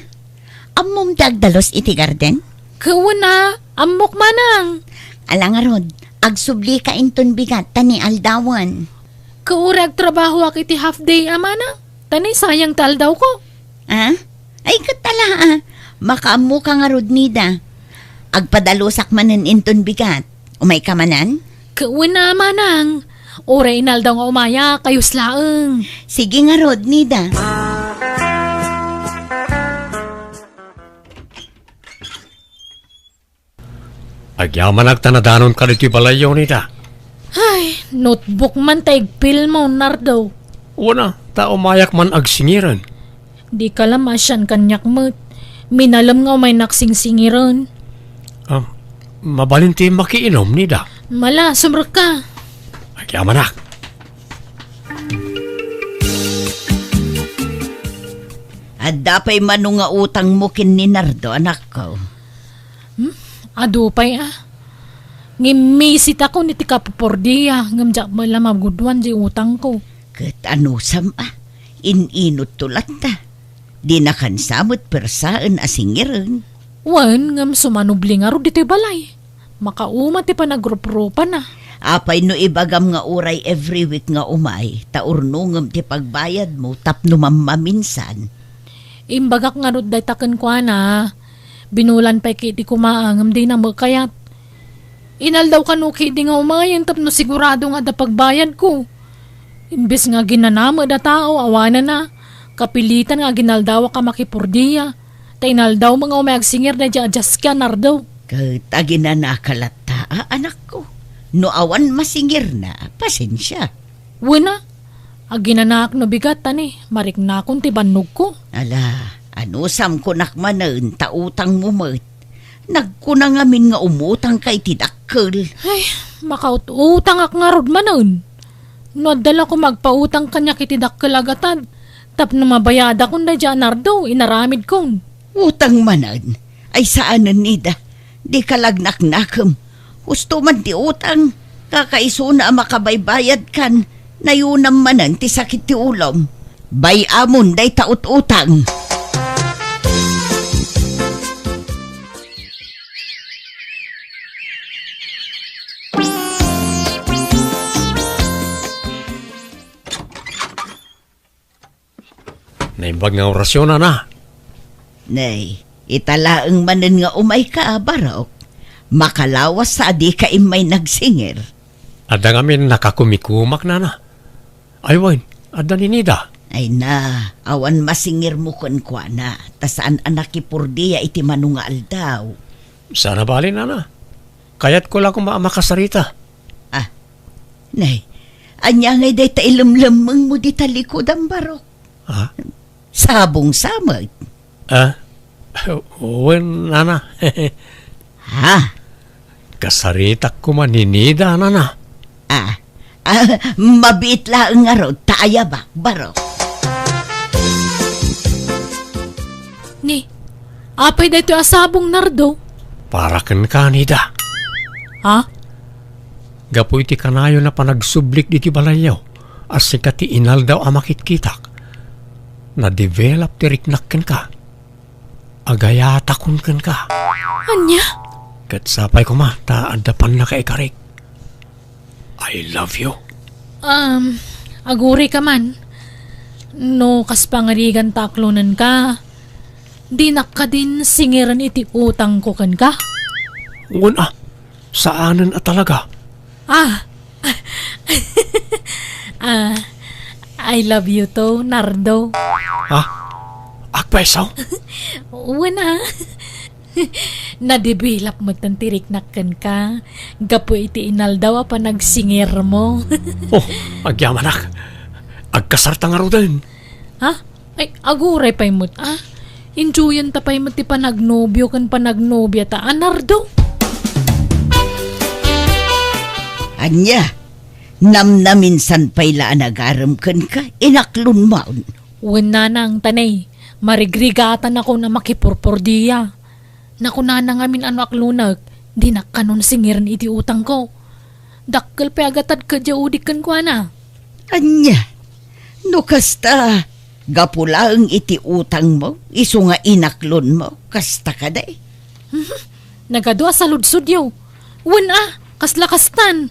Ammom ti agdalus iti garden? Ket wen a, ammok, Manang. Ala ngarud, agsublika inton bigat ta ni aldawen. Ket uray agtrabahoak iti half day a, Manang, ta ni sayang ti aldawko. Ah? Ay, ket ala, ah. Makaammoka ngarud, Nida. Agpadalusak manen inton bigat. Umayka manen? Ket wen a, Manang. Uray inaldaw nga umayak, kayus laeng. Sige ngarud, Nida. Agyamanak ta nadanonka ditoy balayyo, Nida. Ay, notebook man ta igpilmo, Nardo. Wen a, ta umayak man agsingiren. Dika la maasian kaniak met. Minalem nga umaynak singsingiren. Ah, mabalin ti makiinom, Nida? Mala, sumrekka. Agyamanak. Adda pay mano nga utangmo ken ni Nardo, anakko? Hmm? Adu pay a. Ngimmisit ako iti kapupordia, ngem diak met la magudoan di utangko. Ket anusam a, in-inutto latta. Dinakansa met persaen a singiren. Wen, ngem sumanubli ngarud ditoy balay. Makauma ti panagrupropana. Apay no ibagam nga uray every week nga umay, ta urnongem ti pagbayadmo tapno mammaminsan? Imbagak ngarud dayta kenkuana. Binulan pay ketdi koma a ngem dina met kayat. Inaldaw kano ketdi nga umayen tapno sigurado nga adda pagbayadko. Imbes nga aginana met a tao, awanenna, kapilitan nga aginaldawak a makipurdia, ta inaldawmo nga umay agsingir daydiay a diaski a Nardo. Ket aginanaka latta, a, anakko. No awan masingirna, pasensia. Wen a, aginanaak no bigat, ta ni, mariknakon ti bannogko. Ala, anusam kunak manen ta utangmo met. Nagkuna ngamin nga umutangka iti dakkel. Ay, makaut-utangak ngarud manen. No adda la koma agpautang kaniak iti dakkel a gatad, tapno mabayadakon daydiay a Nardo, inaramidkon. Utang manen? Ay saanen, Nida. Dika la agnaknakem. Husto man ti utang. Kakaisuna a makabaybayadkan. Nayunam manen ti sakit ti ulom. Bay-amon dayta ut-utang. Naimbag nga orasyon, nana. Nay, ita laeng manen nga umayka, Barok. Makalawas sa a dika immay nagsingir. Adda ngamin nakakumikumak, nana. Ay wen, adda ni Nida. Ay na, awan masingirmo kenkuana, ta saan a nakipurdia iti mano nga aldaw. Saan a bale, nana. Kayatko la koma a makasarita. Ah, nay, ania ngay dayta ilemlemmengmo dita likudan, Barok? Ha? Sabong sa met. Ah? Wen, nana. Ha? Kasaritak koma ni Nida, nana. Ah, ah, mabiit laeng ngarud ta ayabak, Barok. Ni, apay daytoy a sabong, Nardo? Para kenka, Nida. Ha? Gapu iti kanayon a panagsublik ditoy balayyo a sika ti inaldaw a makitkitak, na-develop ti riknak kenka. Agayatakon kenka. Ania? Ket sapay koma ta adda pannakaikarik. I love you. Um, aguray ka man. No kas pangariganta aklonenka, dinak kadin singiren iti utangko kenka? Wen a, saanen a talaga. Ah. Ah, I love you to, Nardo. Ha? Agpayso? Wen a. Na-develop met ti riknak kenka gapu iti inaldaw a panagsingirmo. Oh, agyamanak. Agkasarta ngaruden. Ha? Ay, aguray pay met, ah. Enjoyanta pay met ti panagnobio ken panagnobiata, a Nardo. Ania? Namnaminsan pay la a nagarem kenka, inaklonmon. Wen nanang, ta ni, marigrigatanakon a makipurpordia. Nakunana ngamin a no aklonek, dinak kanon singiren iti utangko. Dakkel pay a gatad ket diay udik kenkuana. Ania? No kasta, gapu laeng iti utangmo, isu nga inaklonmo, kasta kadi? Mhm. Nagadu a saludsodyo. Wen a, kasla kastan.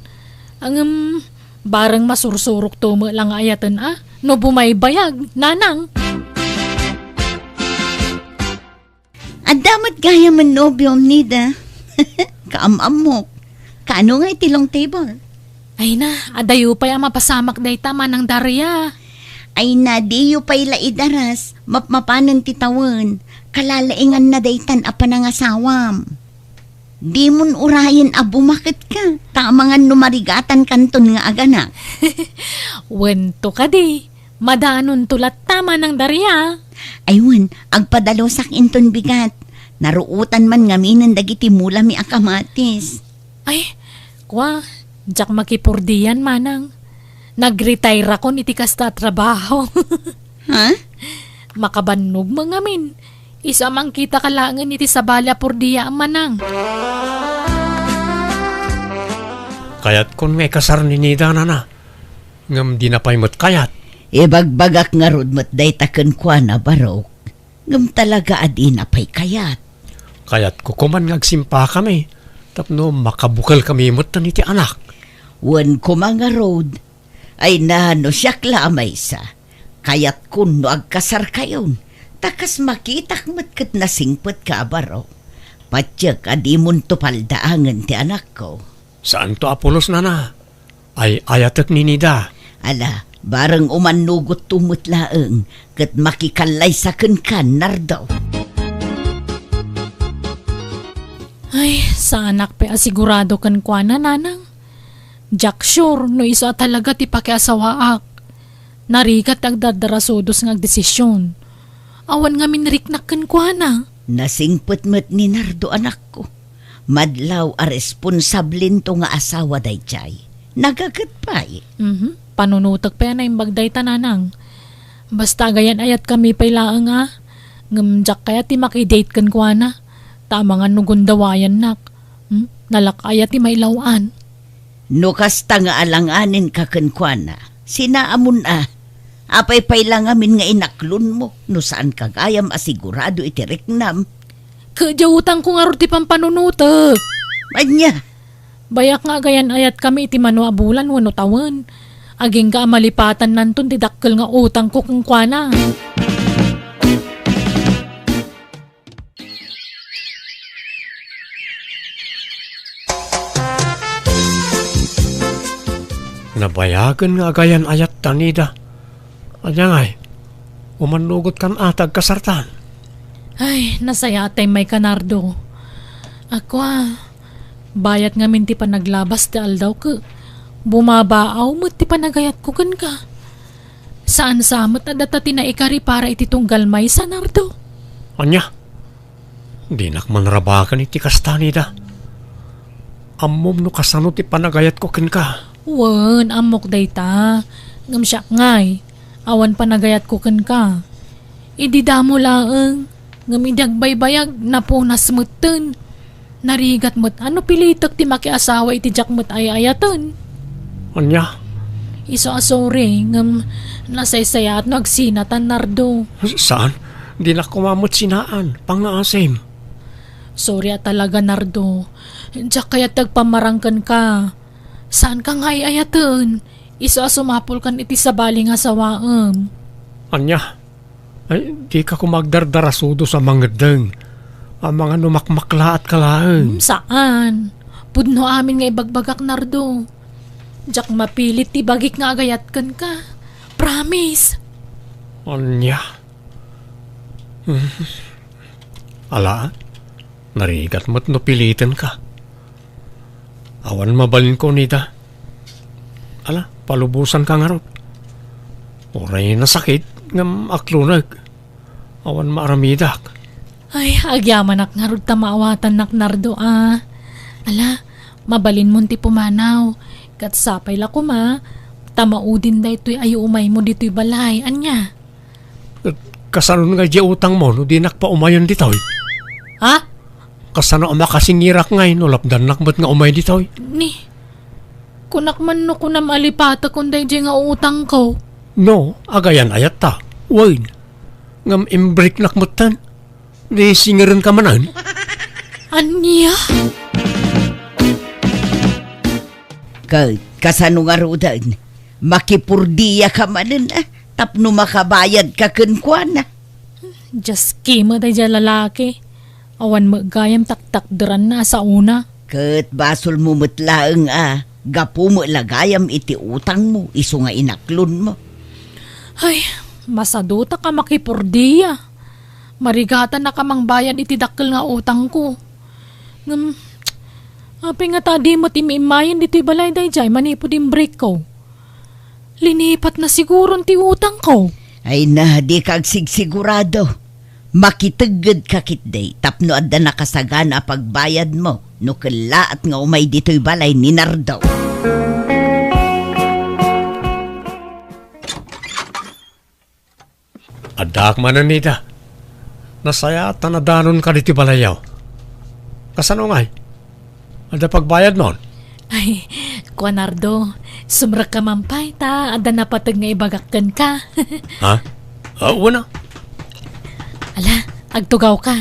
Ngem, bareng masursurokto met la nga ayaten a, no bumaybayag, nanang. Adda met gayamen nobiom, Nida. Kaam-ammok. Kaano nga iti long table? Ay na, adayo pay a mapasamak dayta, Manang Daria. Ay na, diyo pay la idaras, mapmapanen ti tawen. Kalalainganna daytan a panangasawam. Dimon urayen a bumaket ka, ta amangan no marigatan kanton nga aganak. Wen to kadi. Madanonto latta, Manang Daria. Ay wen, agpadalusak inton bigat. Naruotan man ngaminen dagiti mulami a kamatis. Ay, kua, diak makipurdian, Manang. Nagretairakon iti kasta a trabaho. Ha? Makabannog met ngamin. Isu a mangkitaka laengen iti sabali a purdiaem, Manang. Kayatkon nga ikasar ni Nida, nana. Ngem dina pay met kayat. Ibagbagak ngarud met dayta kenkuana, Barok. Ngem talaga a dina pay kayat. Kayatko koman nga agsimpakami tapno makabukelkami metten iti anak. Wen koma ngarud, ay na, no siak la a maysa, kayatkon no agkasarkayon, ta kas makitak met ket nasingpetka a Barok. Patiek a dimonto paldaangen ti anakko. Saanto a pulos, nana. Ay-ayatek ni Nida. Ala, bareng umannugotto met laeng, ket makikallaysa kenka, Nardo. Ay, saanak pay a sigurado kenkuana, nanang. Diak sure no isu a talaga ti pakiasawaak. Narigat ti agdardarasudos nga agdesisyon. Awan ngamin riknak kenkuana. Nasingpet met ni Nardo, anakko. Madlaw a responsablento nga asawa daydiay. Nagaget pay. Mhm. Panunotek pay a naimbag dayta, nanang. Basta agayan-ayatkami pay laeng a. Ngem diak kayat ti makidate kenkuana. Ta amangan no gundawayannak. Hmm? Nalak-aya ti mailaw-an. No kasta nga alanganenka kenkuana, sinaamon a. Apay pay la ngamin nga inaklonmo no saanka gayam a sigurado iti riknam? Ket diay utangko ngarud ti pampanunotek. Ania? Bayak nga agayan-ayatkami iti mano a bulan wenno tawen. Agingga a malipatannanton ti dakkel nga utangko kenkuana. Nabayagen nga agayan-ayatta, Nida. Ania ngay? Umannugotkan a ti agkasartan? Ay, nasayaat tay mayka, Nardo. Ako a, bayat ngamin ti panaglabas ti aldaw ket bumabaaw met ti panagayatko kenka. Saan sa met a data ti naikari para iti tunggal maysa, Nardo. Ania? Dinak man rabaken iti kasta, Nida. Ammom no kasano ti panagayatko kenka. Wen, ammok dayta. Ngem siak ngay, awan panagayatko kenka. Idi damo laeng, ngem idi agbaybayag, napunas metten. Narigat met a no pilitek ti makiasawa iti diak met ay-ayaten. Ania? Isu a sorry, ngem nasaysayaat no agsinatan, Nardo. Saan? Dinak koma met sinaan. Pangngaasim. Sorry a talaga, Nardo. Diak kayat ti agpammarang kenka. Saanka nga ay-ayaten. Isu a sumapulkan iti sabali nga sawaem. Ania? Ay, dika koma agdardarasudos a mangeddeng. Amangan no makmaklaatka laeng. Hmm, saan. Pudno amin nga ibagbagak, Nardo. Diak mapilit ti bagik nga agayat kenka. Promise. Ania? Hmm. Ala, narigat met no pilitenka. Awan mabalinko, Nida. Ala, palubosanka ngarud. Uray nasakit, ngem aklonek. Awan maaramidak. Ay, agyamanak ngarud ta maawatannak, Nardo, a. Ala, mabalinmon ti pumanaw. Ket sapay la koma, ta maudin daytoy a iumaymo ditoy balay. Ania? Ket kasano nga diay utangmo no dinak paumayen ditoy? Ha? Kasano a makasingirak ngay no lapdannak met nga umay ditoy? Ni, kunak man no kunam a lipatekon daydiay nga utangko. No, agayan-ayatta. Wen, ngem imbreaknak metten. Di singirenka manen? Ania? Ket kasano ngaruden? Makipurdiaka manen, a, tapno makabayadka kenkuana. Diay skema daydiay lalaki. Awan met gayam taktakderanna a saona. Ket basolmo met laeng a gapu met la gayam iti utangmo isu nga inaklonmo. Ay, masadutak a makipurdia. Marigatanak a mangbayad iti dakkel nga utangko. Ngem, apay ngata a di met immayen ditoy balay daydiay manipud imbreakko? Linipatna siguron ti utangko. Ay na, dika agsigsigurado. Makiteggedka ketdi tapno adda nakasagana a pagbayadmo no kellaat nga umay ditoy balay ni Nardo. Addaak manen, Nida. Nasayaat ta nadanonka ditoy balayyo. Kasano ngay? Adda pagbayadmon? Ay, kua, Nardo, sumrekka man pay ta adda napateg nga ibagak kenka. Ha? Ah, wen a. Ala, agtugawka.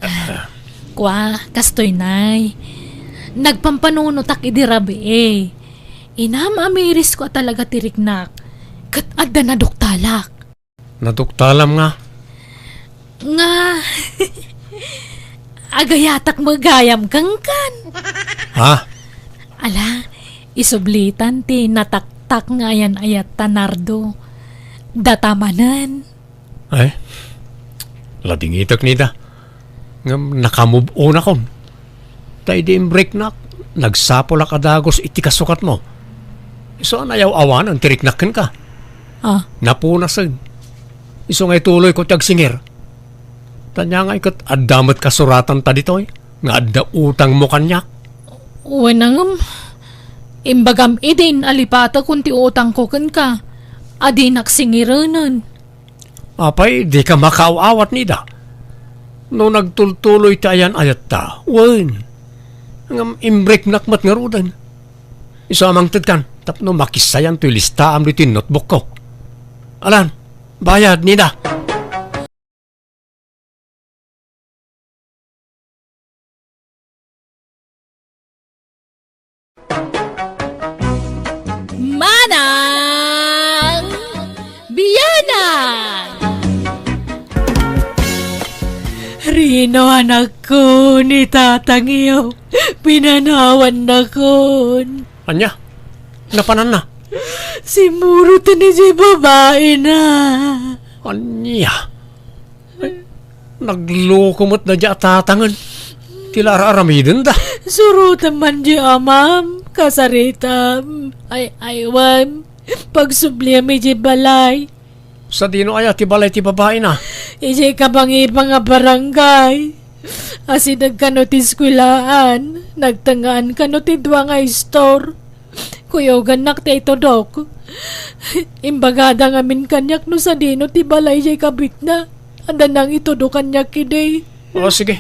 Ah, kua, kastoy, nay. Nagpampanunotak idi rabii. Inam-amirisko a talaga ti riknak, ket adda naduktalak. Naduktalam nga? Nga, agayatak met gayam kenkan. Ha? Ala, isublitan ti nataktak nga ayan-ayat ta Nardo. Data manen. Ay, ladingitek nida. Ngem nakamove on akon. Ta idi imbreaknak, nagsapulak a dagus iti kasukatmo. Isu a nayaw-awanen ti riknak kenka. Ah. Napunasen. Isu nga ituloyko ti agsingir. Ta ania ngay ket adda met kasuratanta ditoy nga adda utangmo kaniak? Wen, ngem, imbagam idin a lipatekon ti utangko kenka a dinak singirenen. Apay, dika makaaw-awat nida? No nagtultuloy ti ayan-ayatta, wen. Ngem imbreaknak met ngaruden. Isu a mangtedkan tapno makissayan toy listaam ditoy notebookko. Alan, bayad nida. Manang Bianang! Rino, anakko, ni tatangyo, pinanawannakon. Ania? Napananna? Simmuroten idiay babaina. Ania? Ay, nagloko met daydiay a tatangen ti la ar-aramidenda. Surotem man diay amam, kasaritam, ay-aywam, pagsubliam idiay balay. Sadino aya ti balay ti babaina? Idiay kabangibang a barangay. Asideg kano ti eskuelaan, nagtengngaan kano ti dua nga istor. Kuyogannak ti itudok. Imbagada ngamin kaniak no sadino ti balay diay kabitna. Adda nangitudo kaniak idi. O, sige.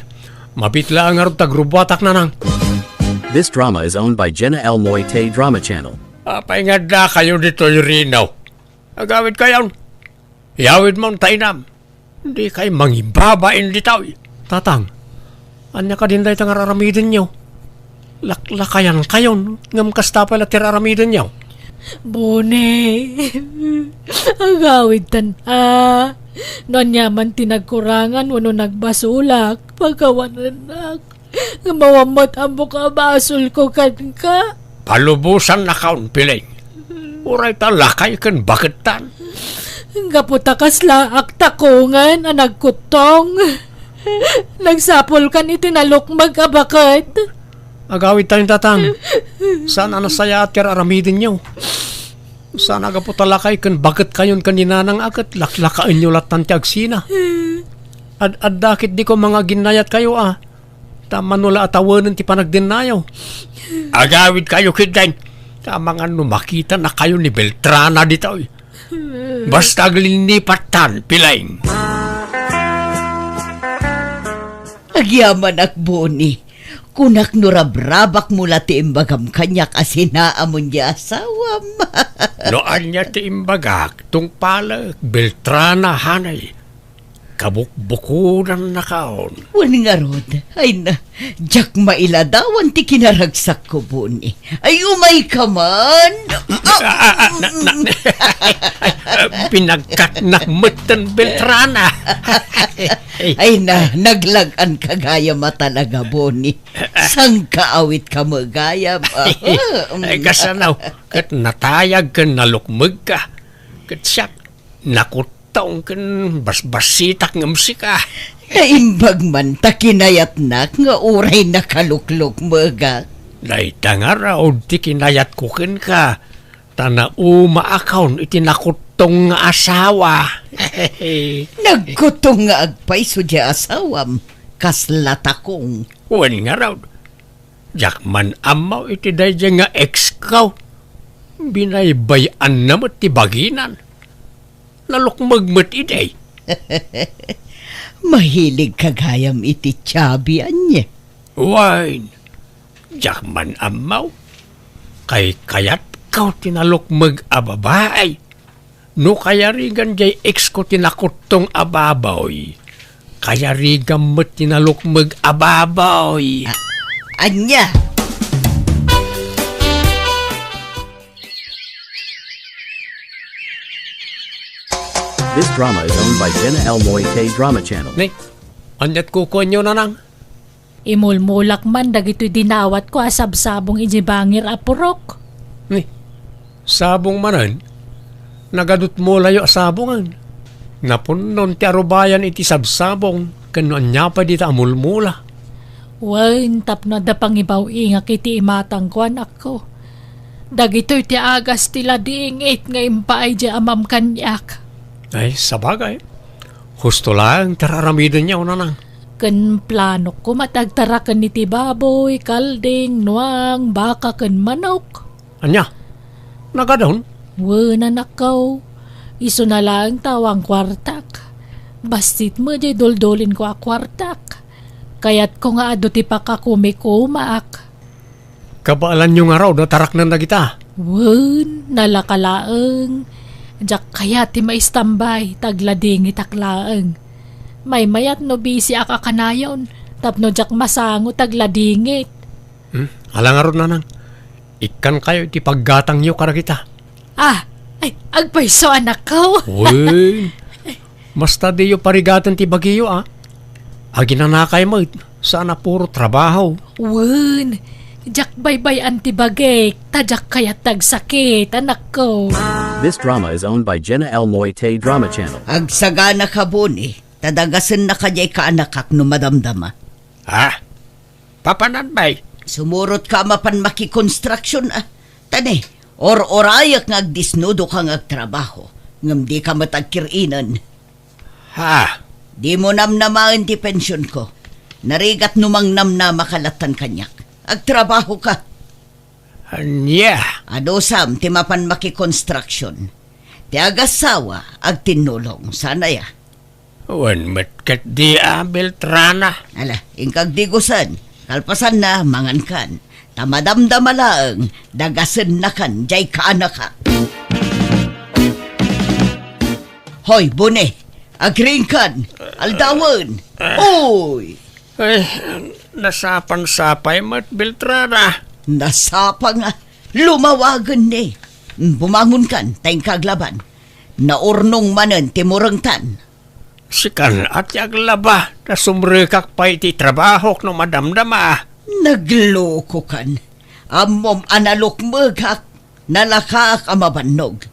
Mabiit laeng ngarud ta agrubuatak, nanang. This drama is owned by Jenna L Moite Drama Channel. Apay nga addakayo ditoy, Rino? Agawidkayon. Iyawidmon ta inam. Dikay mangibabain ditoy. Tatang, ania kadin dayta nga ar-aramidenyo? Laklakayankayon, ngem kasta pay la ti ar-aramidenyo? Boni, agawidtan a. No ania man ti nagkurangan wenno nagbasolak, pakawanennak. Ngem awan met ammok a basolko kenka. Palubosannakon, Piling. Uray ta lakay ken bakettan. Gapu ta kasla agtakongen a nagkuttong. Nagsapulkan iti nalukmeg a baket. Agawidtayon, tatang. Saan a nasayaat ti ar-aramidenyo. Saan a gapu ta lakay ken baketkayon ken ni nanang a ket laklakaenyo lattan ti agsina. Ad-adda ketdi koma nga aginnayatkayo a. Ta mano la a tawenen ti panagdennayo. Agawidkayo ketdin, ta amangan no makitanakayo ni Beltrana ditoy. Basta aglinnipattan, Piling. Agyamanak, Boni. Kunak no rabrabakmo la ti imbagam kaniak a sinaamon ti asawam. No ania ti imbagak, tungpalek, Beltrana, hanay. Kabukbukodannakon. Wen ngarud, ay na, diak mailadawan ti kinaragsakko, Boni. Ay, umayka man. Ah, ah, ah, na, na, pinagkatnak metten, Beltrana. Ay na, naglag-anka gayam a talaga, Boni. Sangkaawit ka met gayam. Ay, kasano, ket natayag ken nalukmegka. Ket siak, nakut- Taong ken basbasitak ngem sika. Naimbag man ta kinayatnak nga uray nakaluklukmegak. Dayta ngarud ti kinayatko kenka, ta naumaakon iti nakuttong nga asawa. Nagkuttong nga agpayso ti asawam, kasla takong. Wen ngarud, diak man ammo iti daydiay nga ex ko. Binaybay-anna met ti baginan. Nalukmeg met idi. Mahilig ka gayam iti Chubby, ania? Wen, diak man ammo. Kaykayatko ti nalukmeg a babai. No kayarigan diay ex ko ti nakuttong a baboy, kayarigam met ti nalukmeg a baboy. A-, ania? This drama is owned by Jenna L Moite Drama Channel. Ni, ania't kukuenyo, nanang? Imulmulak man dagitoy dinawatko a sabsabong idiay bangir a purok. Ni, sabong manen? Nagadutmolayo a sabongen. Napunnon ti arubayan iti sabsabong ken no ania pay dita a mulmula. Wen, tapno adda pangibaw-ingak iti imatangko, anakko. Dagitoy ti agas ti ladingit nga impaay diay amam kaniak. Ay, sabagay. Husto laeng ti ar-aramidenyo, nanang. Ken planokko met agtaraken iti baboy, kalding, nuang, baka ken manok. Ania? Nagadun? Wen, anakko. Isuna laeng ta awan kuartak. Bassit met diay duldulinko a kuartak. Kayatko nga adu ti pakakumikumaak. Kabaelanyo ngarud a taraknen dagita? Wen, nalaka laeng. Diak kayat ti maistambay, ta agladingitak laeng. Maymayat no bisiak a kanayon, tapno diak masango ta agladingit. Hmm? Ala ngarud, nanang. Ikkankayo iti paggatangyo kadagita. Ah, ay, agpayso, anakko. Wen, basta diyo parigaten ti bagiyo, a. Aginanakay met, saan a puro trabaho. Wen, diak baybay-an ti bagik, ta diak kayat ti agsakit, anakko. This drama is owned by Jenna L Moite Drama Channel. Agsagana ka, Boni, ta dagasennaka diay kaanakak no madamdama. Ha? Papanan, bay? Sumurotka a mapan makikonstruksyon, a. Ta ne, or-orayek nga agdisnudoka nga agtrabaho, ngem dika met agkir-inen. Ha? Dimo namnamaen ti pensionko. Narigat no mangnamnamaka lattan kaniak. Agtrabahoka. Ania? Adusam ti mapan makikonstruksyon. Ti agassawa, agtinnulong. Saan aya? Wen met ketdi a, Beltrana. Ala, inka agdigusen. Kalpasanna, mangankan. Ta madamdama laeng, dagasennakan diay kaanakak. Hoy, Boni, agriingkan, aldawen. Uy! Ay, nasapang sapay met, Beltrana. Nasapang a, lumawagen ni. Bumangonkan, ta inka aglaban. Naurnong manen ti murengtan. Sikan a ti aglaba, ta sumrekak pay iti trabahok no madamdama. Naglokokan. Ammom a nalukmegak, nalakaak a mabannog.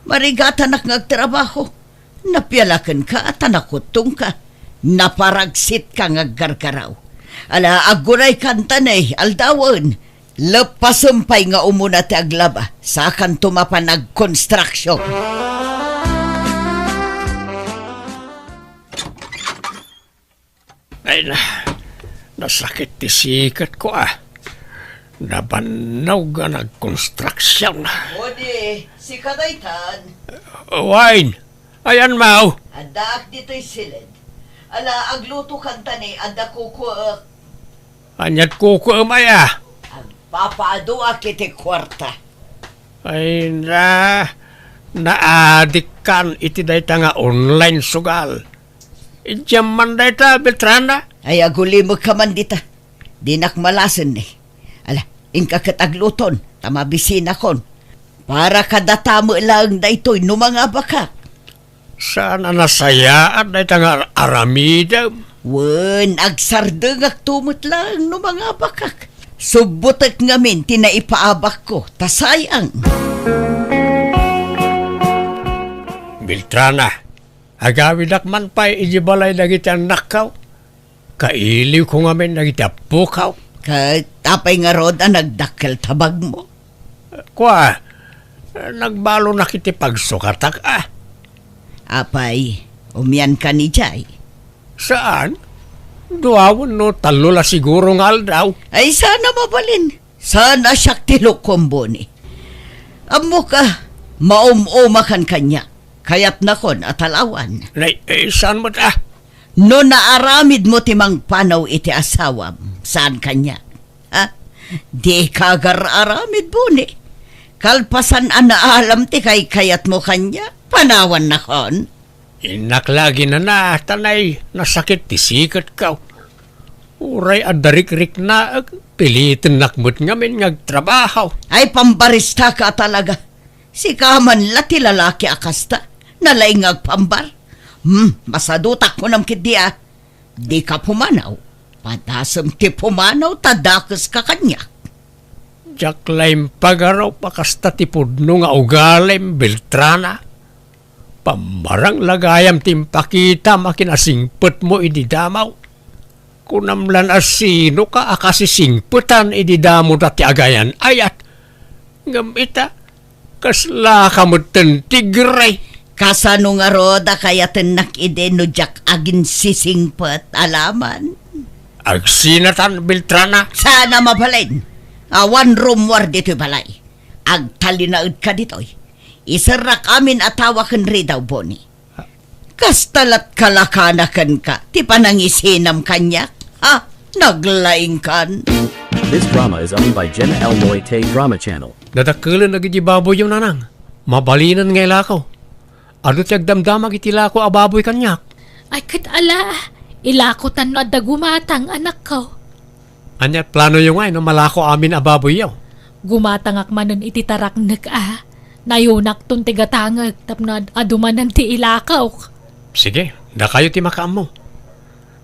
Marigatanak nga agtrabaho. Napialakenka ta nakuttongka. Naparaksitka nga aggargaraw. Ala, agguraykan ta ne, aldawen. Leppasem pay nga umuna ti aglaba, sakanto mapan agkonstruksyon. Ay na, nasakit ti siketko a. Nabannog a nagkonstruksyon. Odi, sika daytan. Wine, ayan maw? Addaak ditoy siled. Ala, aglutokan ta ne, adda kukuek. Ania't kukuem aya? Agpapaaduak iti kuarta. Ay na, naadikkan iti dayta nga online sugal. Idiam man dayta, Beltrana? Ay, agulimekka man dita. Dinak malasen ni. Ala, inka ket agluton, ta mabisinakon. Para kadata met laeng daytoy no mangabakak. Saan a nasayaat dayta nga aramidem? Wen, agsardengakto met laeng no mangabakak. Subbotek ngamin ti naipaabakko, ta sayang. Beltrana, agawidak man pay idiay balay dagiti annakko. Kailiwko ngamin dagiti appokaw. Ket apay ngarud a nagdakkel tabagmo? Kua, nagbalonak iti pagsukatak a. Apay, umiankan idiay? Saan? Dua wenno tallo la siguro nga aldaw. Ay, saan a mabalin. Saan a siak ti lukom, Boni. Ammok a, maum-umakan kaniak. Kayatnakon a talawan. Nay, eh, saan met a? No naaramidmo ti mangpanaw iti asawam, saan kaniak? Ha? Dika agar-aramid, Boni. Kalpasan a naalam ti kaykayatmo kaniak, panawannakon. Innak la aginana, ta nay, nasakit ti siketko. Uray adda rikriknaek, pilitennak met ngamin nga agtrabaho. Ay, pambaristaka a talaga. Sika man la ti lalaki a kasta. Nalaing nga agpambar. Hmm, masadutak kunam ketdi a. Dika pumanaw. Padasem ti pumanaw ta dakeska kaniak. Diak la impagarup a kasta ti pudno nga ugalim, Beltrana. Pammarang la gayam ti impakitam a kinasingpetmo idi damo. Kunam lan a sinoka a kasisingpetan idi damoda ti agayan-ayat. Ngem ita, kaslaka metten ti gray. Kasano ngarud a kayatennak idi no diak aginsisingpet, alaman? Agsinatan, Beltrana. Saan a mabalin. Awan rummuar ditoy balay. Agtalinaedka ditoy. Iserrak amin a tawa ken ridaw, Boni. Kasta lat kalakana kenka ti panangisinam kaniak? Ha? Naglaingkan. This drama is owned by Jenna L. Moy Tay Drama Channel. Dadakkelen dagiti baboyyo, nanang. Mabalinen nga ilako. Adu ti agdamdamag iti ilako a baboy kaniak. Ay, ket ala, ilakotan no adda gumatang, anakko. Ania planoyo ngay no malako amin a baboyyo? Gumatangak manen iti taraknek a. Nayonakton ti gatangek tapno ad-, adu manen ti ilakok. Sige, dakayo ti makaammo.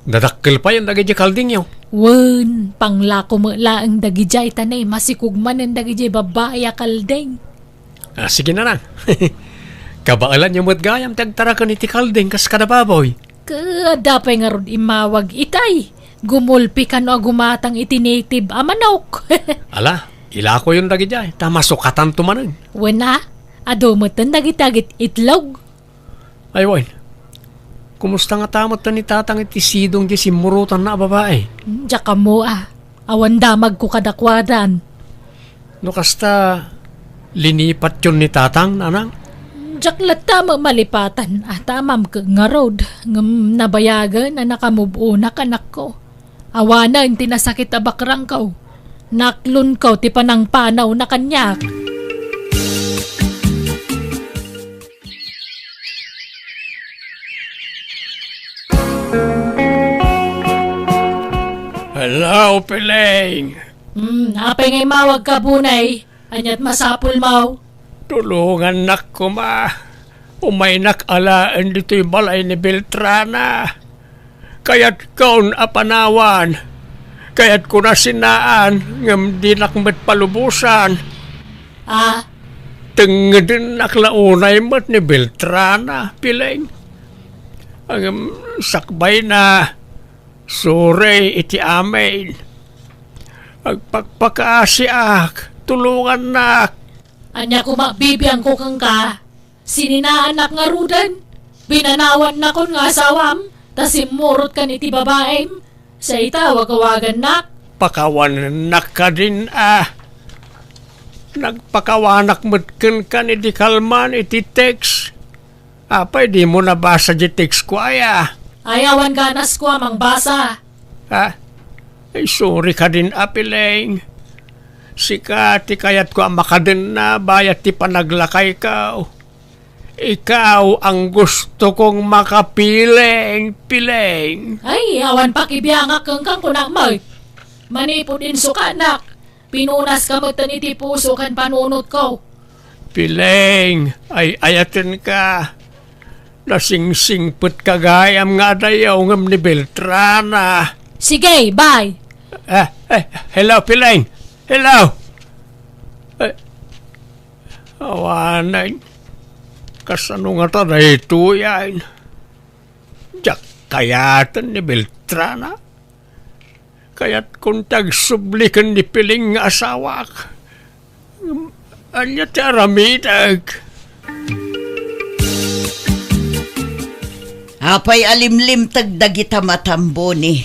Dadakkel payen dagiti kaldingyo. Wen, panglako met laeng dagidiay ta naimasikog manen dagidiay babbai a kalding. Ah, sige na lang. Kabaelanyo met gayam ti agtaraken iti kalding kas kada baboy. Ket adda pay ngarud immawag itay. Gumulpi kano a gumatang iti native a manok. Ala, ilakoyon dagidiay, ta masukatanto manen. Wen a, adu metten dagiti agit-itlog. Ay, wen. Kumusta ngata metten ni Tatang iti sidong ti simmurotanna a babai? Diak ammo a. Awan damagko kadakuadan. No kasta, linipatyon ni Tatang, nanang? Diak latta met malipatan a ta amam ket ngarud, ngem nabayagen a nakamove-onak, anakko. Awanen ti nasakit a bakrangko. Naklonko ti panangpanawna kaniak. Hello, Piling! Hmm, apay nga immawagka, Bunay? Ania't masapulmo? Tulongannak koma. Umaynak alaen ditoy balay ni Beltrana. Kayatkon a panawan. Kayatkon a sinaan, ngem dinak met palubosan. Ah? Tengedennak la unay met ni Beltrana, Piling. Ngem sakbayna, sorry iti amin. Agpakpakaasiak, tulongannak. Ania koma bibiangko kenka? Sininaanak ngaruden? Binanawannakon nga asawam, ta simmurotkan iti babaim? Sa ita, wagawagannak? Pakawanennak kadin a. Nagpakawanak met kenka idi kalman iti text. Apay dimo nabasa di text ko aya? Ay, awan ganas ko a mangbasa. Ha? Ay, sorry kadin a, Piling. Sika ti kayatko a makadenna bayat ti panaglakayko. Ikaw ang gusto kong makapiling, Piling. Ay, awan pakibiangak kenka, kunak met. Manipud insukanak, pinunaska metten iti puso ken panunotko. Piling, ay-ayatenka. Nasingsingpetka gayam nga adayo ngem ni Beltrana. Sige, bye. Eh, eh, hello, Piling. Hello. Eh, awanen. Kasano ngata daytoyen? Diak kayaten ni Beltrana. Kayatkon ti agsubli ken ni Piling nga asawak. Ania ti aramidek? Apay a limlimteg dagita matam, Boni?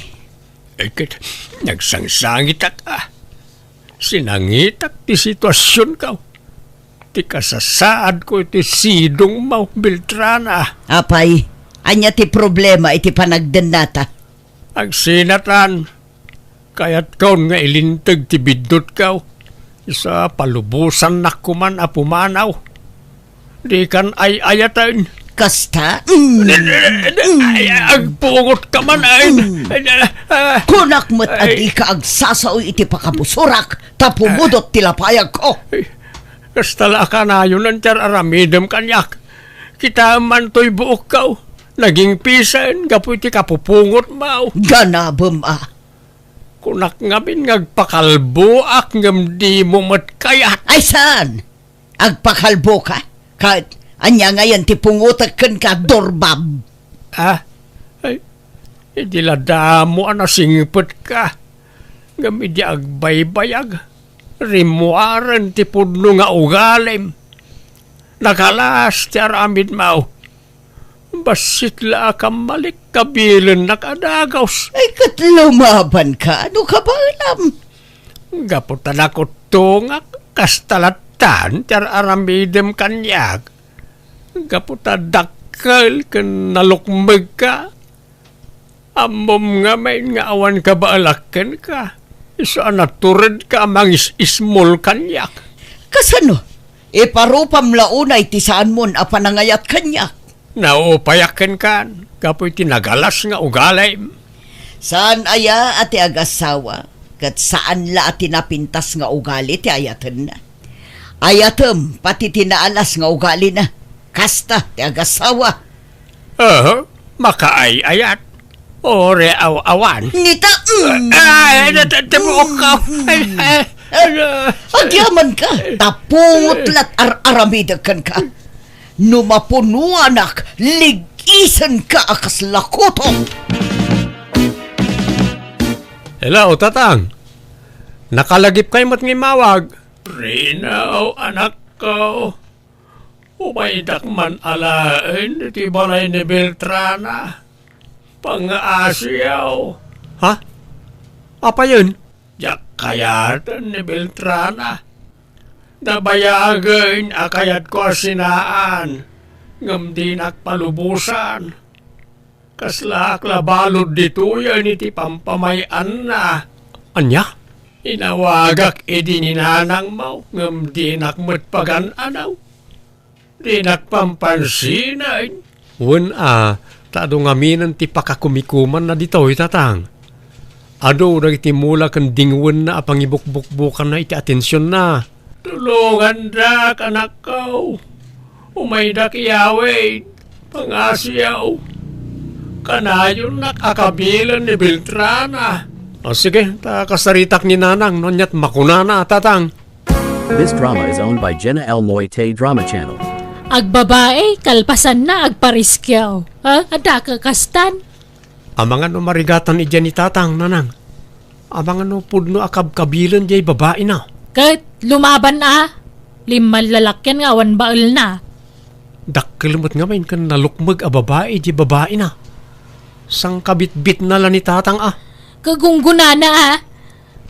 Ay, ket nagsangsangitak a. Sinangitak ti situasionko. Ti kasasaadko iti sidongmo, Beltrana. Apay, ania ti problema iti panagdennata? Agsinatan, kayatkon nga ilinteg ti biddutko. Isu a palubosannak koman a pumanaw. Dikan ay-ayaten. Kasta? Mm. Ay, agpungot ka man, ay. Mm. Ay, ah, ah. Kunak met a Ay. dika agsasao iti pakabusurak, ta pumudot ti lapayagko. Ay, kasta la a kanayon ti ar-aramidem kaniak. Kitaem man toy buokko. Nagingpisen gapu iti kapupungotmo. Ganabem a. Kunak ngamin nga agpakalboak ngem dimo met kayat. Ay, saan? Agpakalboka? Ket ania ngayen ti pungotek kenka, Dorbab? Ah, ay, idi la damo a nasingpetka, ngem idi agbaybayag, rimmuaren ti pudno nga ugalim. Nakalas ti aramidmo. Bassit la a kammalik, kabilennak a dagus. Ay, ket lumabanka, no kabaelam? Gapu ta nakuttongak, kasta lattan ti ar-aramidem kaniak. Gapu ta dakkel ken nalukmegka, ammom ngamin nga awan kabaelak kenka, isu a naturedka a mangis-ismol kaniak. Kasano? Iparupam la unay ti saanmon a panangayat kaniak. Naupayak kenka gapu iti nagalas nga ugalim. Saan aya a ti agasawa, ket saan la a ti napintas nga ugali ti ayatenna. Ayatem pati ti naalas nga ugalina. Kasta ti agasawa. Aha, makaay-ayat. Ore aw-awan. Nita, mm. Ay, nata-, tabuok ka. Ay, ay, ano? Agyaman ka. Tapungot lat ar-aramidek kenka. No mapunuanak, lig-isenka a kasla kutok. Hello, Tatang. Nakalagipkay met nga immawag. Rino, anakko. Umaydak man alaen iti balay ni Beltrana. Pangaasiyaw. Ha? Apayen? Diak kayaten ni Beltrana. Nabayagen a kayatko a sinaan, ngem dinak palubosan. Kaslaak la balud ditoyen iti pampamay-anna. Ania? Inawagak idi ni nanangmo, ngem dinak met pagan-anaw. Dinak pampansinen. Wen a, ta adu ngaminen ti pakakumikumanna ditoy, Tatang. Adu dagiti mula ken dingwenna a pangibukbukbukanna iti atensionna. Tulongandak, anakko. Umaydak iyawid. Pangasiyaw. Kanayonnak a kabilen ni Beltrana. O, sige, ta kasaritak ni Nanang no aniat makunana, Tatang. This drama is owned by Jenna L Moite Drama Channel. Agbabae, kalpasanna, agpariskiaw. Ha? Adda kakastan? Amangan no marigatan idiay ni Tatang, Nanang. Amangan no pudno a kabkabilen diay babaina. Ket lumaban a, limman lalakian nga awan baelna. Dakkel met ngamin ken nalukmeg a babai diay babaina. Sangkabitbitna la ni Tatang a. Kagunggonana a.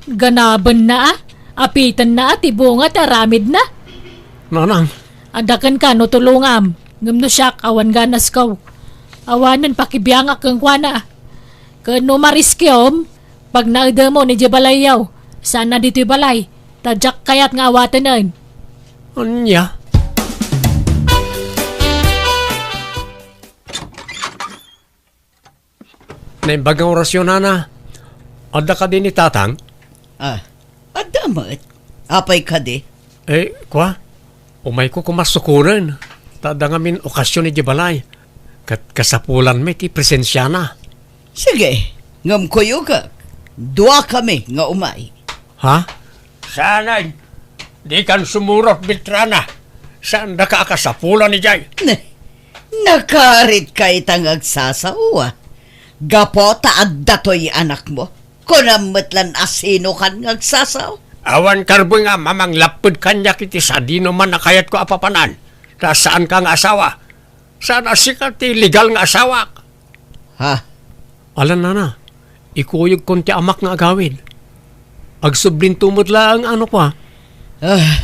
Ganabenna a. Apitenna a ti bunga ti aramidna. Nanang. Adda kenka no tulongam, ngem no siak, awan ganasko. Awanen pakibiangak kenkuana. Ken no mariskiom, pagnaedemon idiay balayyo, saan a ditoy balay, ta diak kayat nga awatenen. Ania? Naimbag nga orasyon, Nana. Adda kadi ni Tatang? Ah, adda met. Apay kadi? Eh, kua, umayko koma sukonen. Ta adda ngamin okasyon idiay balay. Ket kasapulan met ti presensiana. Sige, ngem kuyogak. Duakami nga umay. Ha? Saanen, dikan sumurot, Beltrana. Saandaka a kasapulan idiay. Ne, nakaritka ita nga agsasao, a. Gapu ta adda toy anakmo. Kunam met lan a sinokan nga agsasao. Awan karbengam a manglapped kaniak iti sadinoman a kayatko a papanan. Ta saanka nga asawa. Saan a sika ti legal nga asawak. Ha? Ala, Nana, ikuyogkon ti amak nga agawid. Agsublinto met laeng, ano, kua? Ah,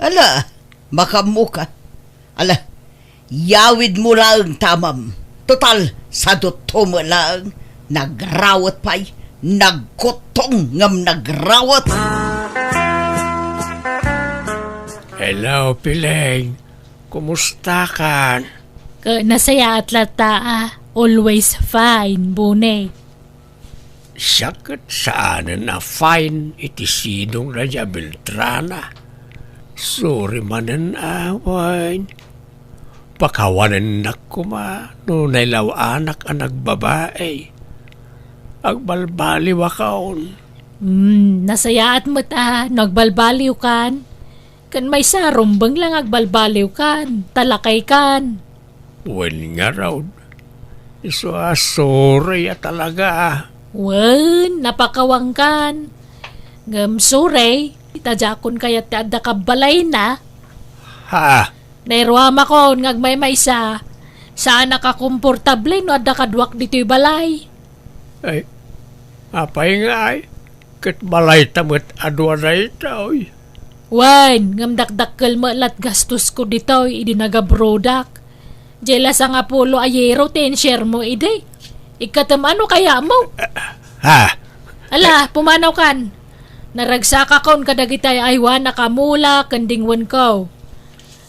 ala, makaammoka. Ala, yawidmo laeng ta amam. Total, sadutto met laeng. Nagrawet pay, nagkuttong ngem nagrawet. Hello, Piling. Kumustakan? Ka-, nasayaat latta a. Always fine, Bune. Siak ket saanen a fine iti sidongna diay a Beltrana. Sorry manen a, wine. Pakawanennak koma no nailaw-anak a nagbabai. Agbalbaliwakon. Hmm, nasayaat met a no agbalbaliwkan. Ken maysa, rumbeng la nga agbalbaliwkan, ta lakaykan. Wen ngarud, isu a sorry a talaga. Wen, napakawangkan. Ngem sorry, ta diakon kayat ti adda kabbalayna. Ha? Nairuamakon nga agmaymaysa, saanak a komportable no adda kaduak ditoy balay. Ay, apay ngay? Ket balayta met a dua daytoy. Wen, ngem dakdakkel met lat gastosko ditoy idi nagabrodak. Diay la sangapulo a euro ti insuremo idi. Ikkatem a no kayatmo? Ha? Ala, pumanawkan. Naragsakakon kadagiti ay-aywanak a mula ken dingwenko.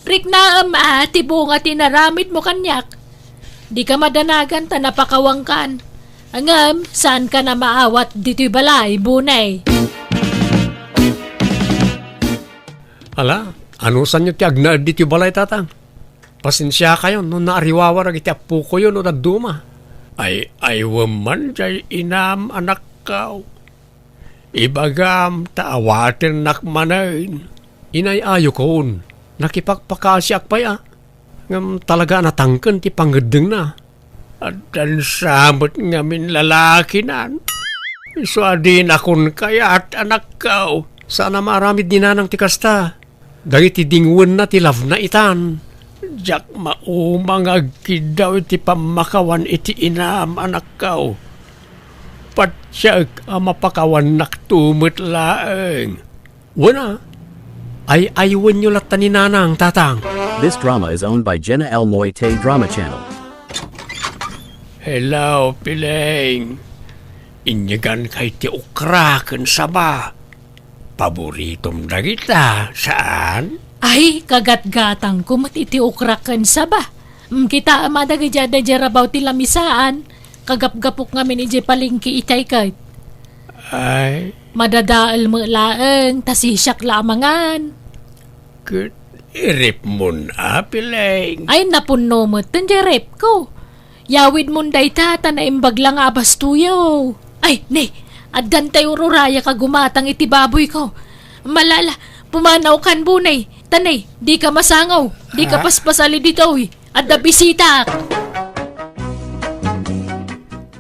Riknaem a ti bunga ti inaramidmo kaniak. Dika madanagan ta napakawangkan. Ngem, saankan a maawat ditoy balay, Bunay. Ala, anusanyo ti agnaed ditoy balay, Tatang? Pasensiakayon no naariwawa dagiti appokoyo no dadduma. Ay-aywem man diay inam, anakko. Ibagam ta awatennak manen. Inay-ayokon, nakipakpakasiak pay a. Ngem talaga a natangken ti pangngeddengna. Addan sa met ngamin lalakinan. Isu a dinakon kayat, anakko. Saan a maaramid ni Nanang ti kasta. Dagiti dingwenna ti labna itan. Diak mauma nga agkiddaw iti pammakawan iti inam, anakko. Patiek a mapakawannakto met laeng. Wen a, ay-aywenyo latta ni Nanang, Tatang. This drama is owned by Jenna L Moite Drama Channel. Hello, Piling. Inyeganka iti okra ken saba. Paboritom dagita, saan? Ay, kagatgatangko met iti okra ken saba. Mm, kitaem a dagiti adda idiay rabaw ti lamisaan. Kagapgapok ngamin idiay palengke itay ket. Ay. Madadael met laeng, ta sisiak la a mangan. Ket iripmon a, Piling. Ay, napunno met ten diay repko. Yawidmon dayta, ta naimbag la nga abastoyo. Ay, ne, addan tay ururayak a gumatang iti baboyko. Malala, pumanawkan, Bunay. Ta ne, dika masangaw, dika paspasali ditoy. Adda bisitak.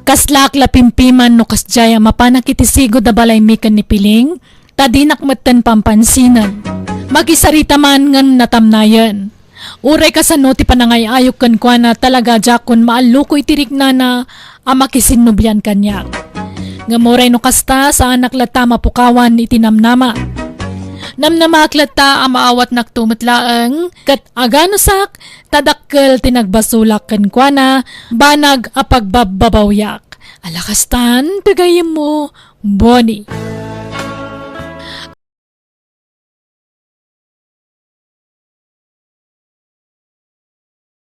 Kaslaak la pimpiman no kasdiay a mapanak iti sigud a balaymi ken ni Piling, ta dinak metten pampansinen. Makisarita man ngem natamnayen. Uray kasano ti panangay-ayok kenkuana, talaga diakon maalluko iti riknana a makisinnublian kaniak. Ngem uray no kasta, saanak latta a mapukawan iti namnama. Namnamaak latta a maawatnakto met laeng, ket aganusak, ta dakkel ti nagbasolak kenkuana, banag a pagbabbabawiak. Ala kastan, ti gayyemmo, Bonnie.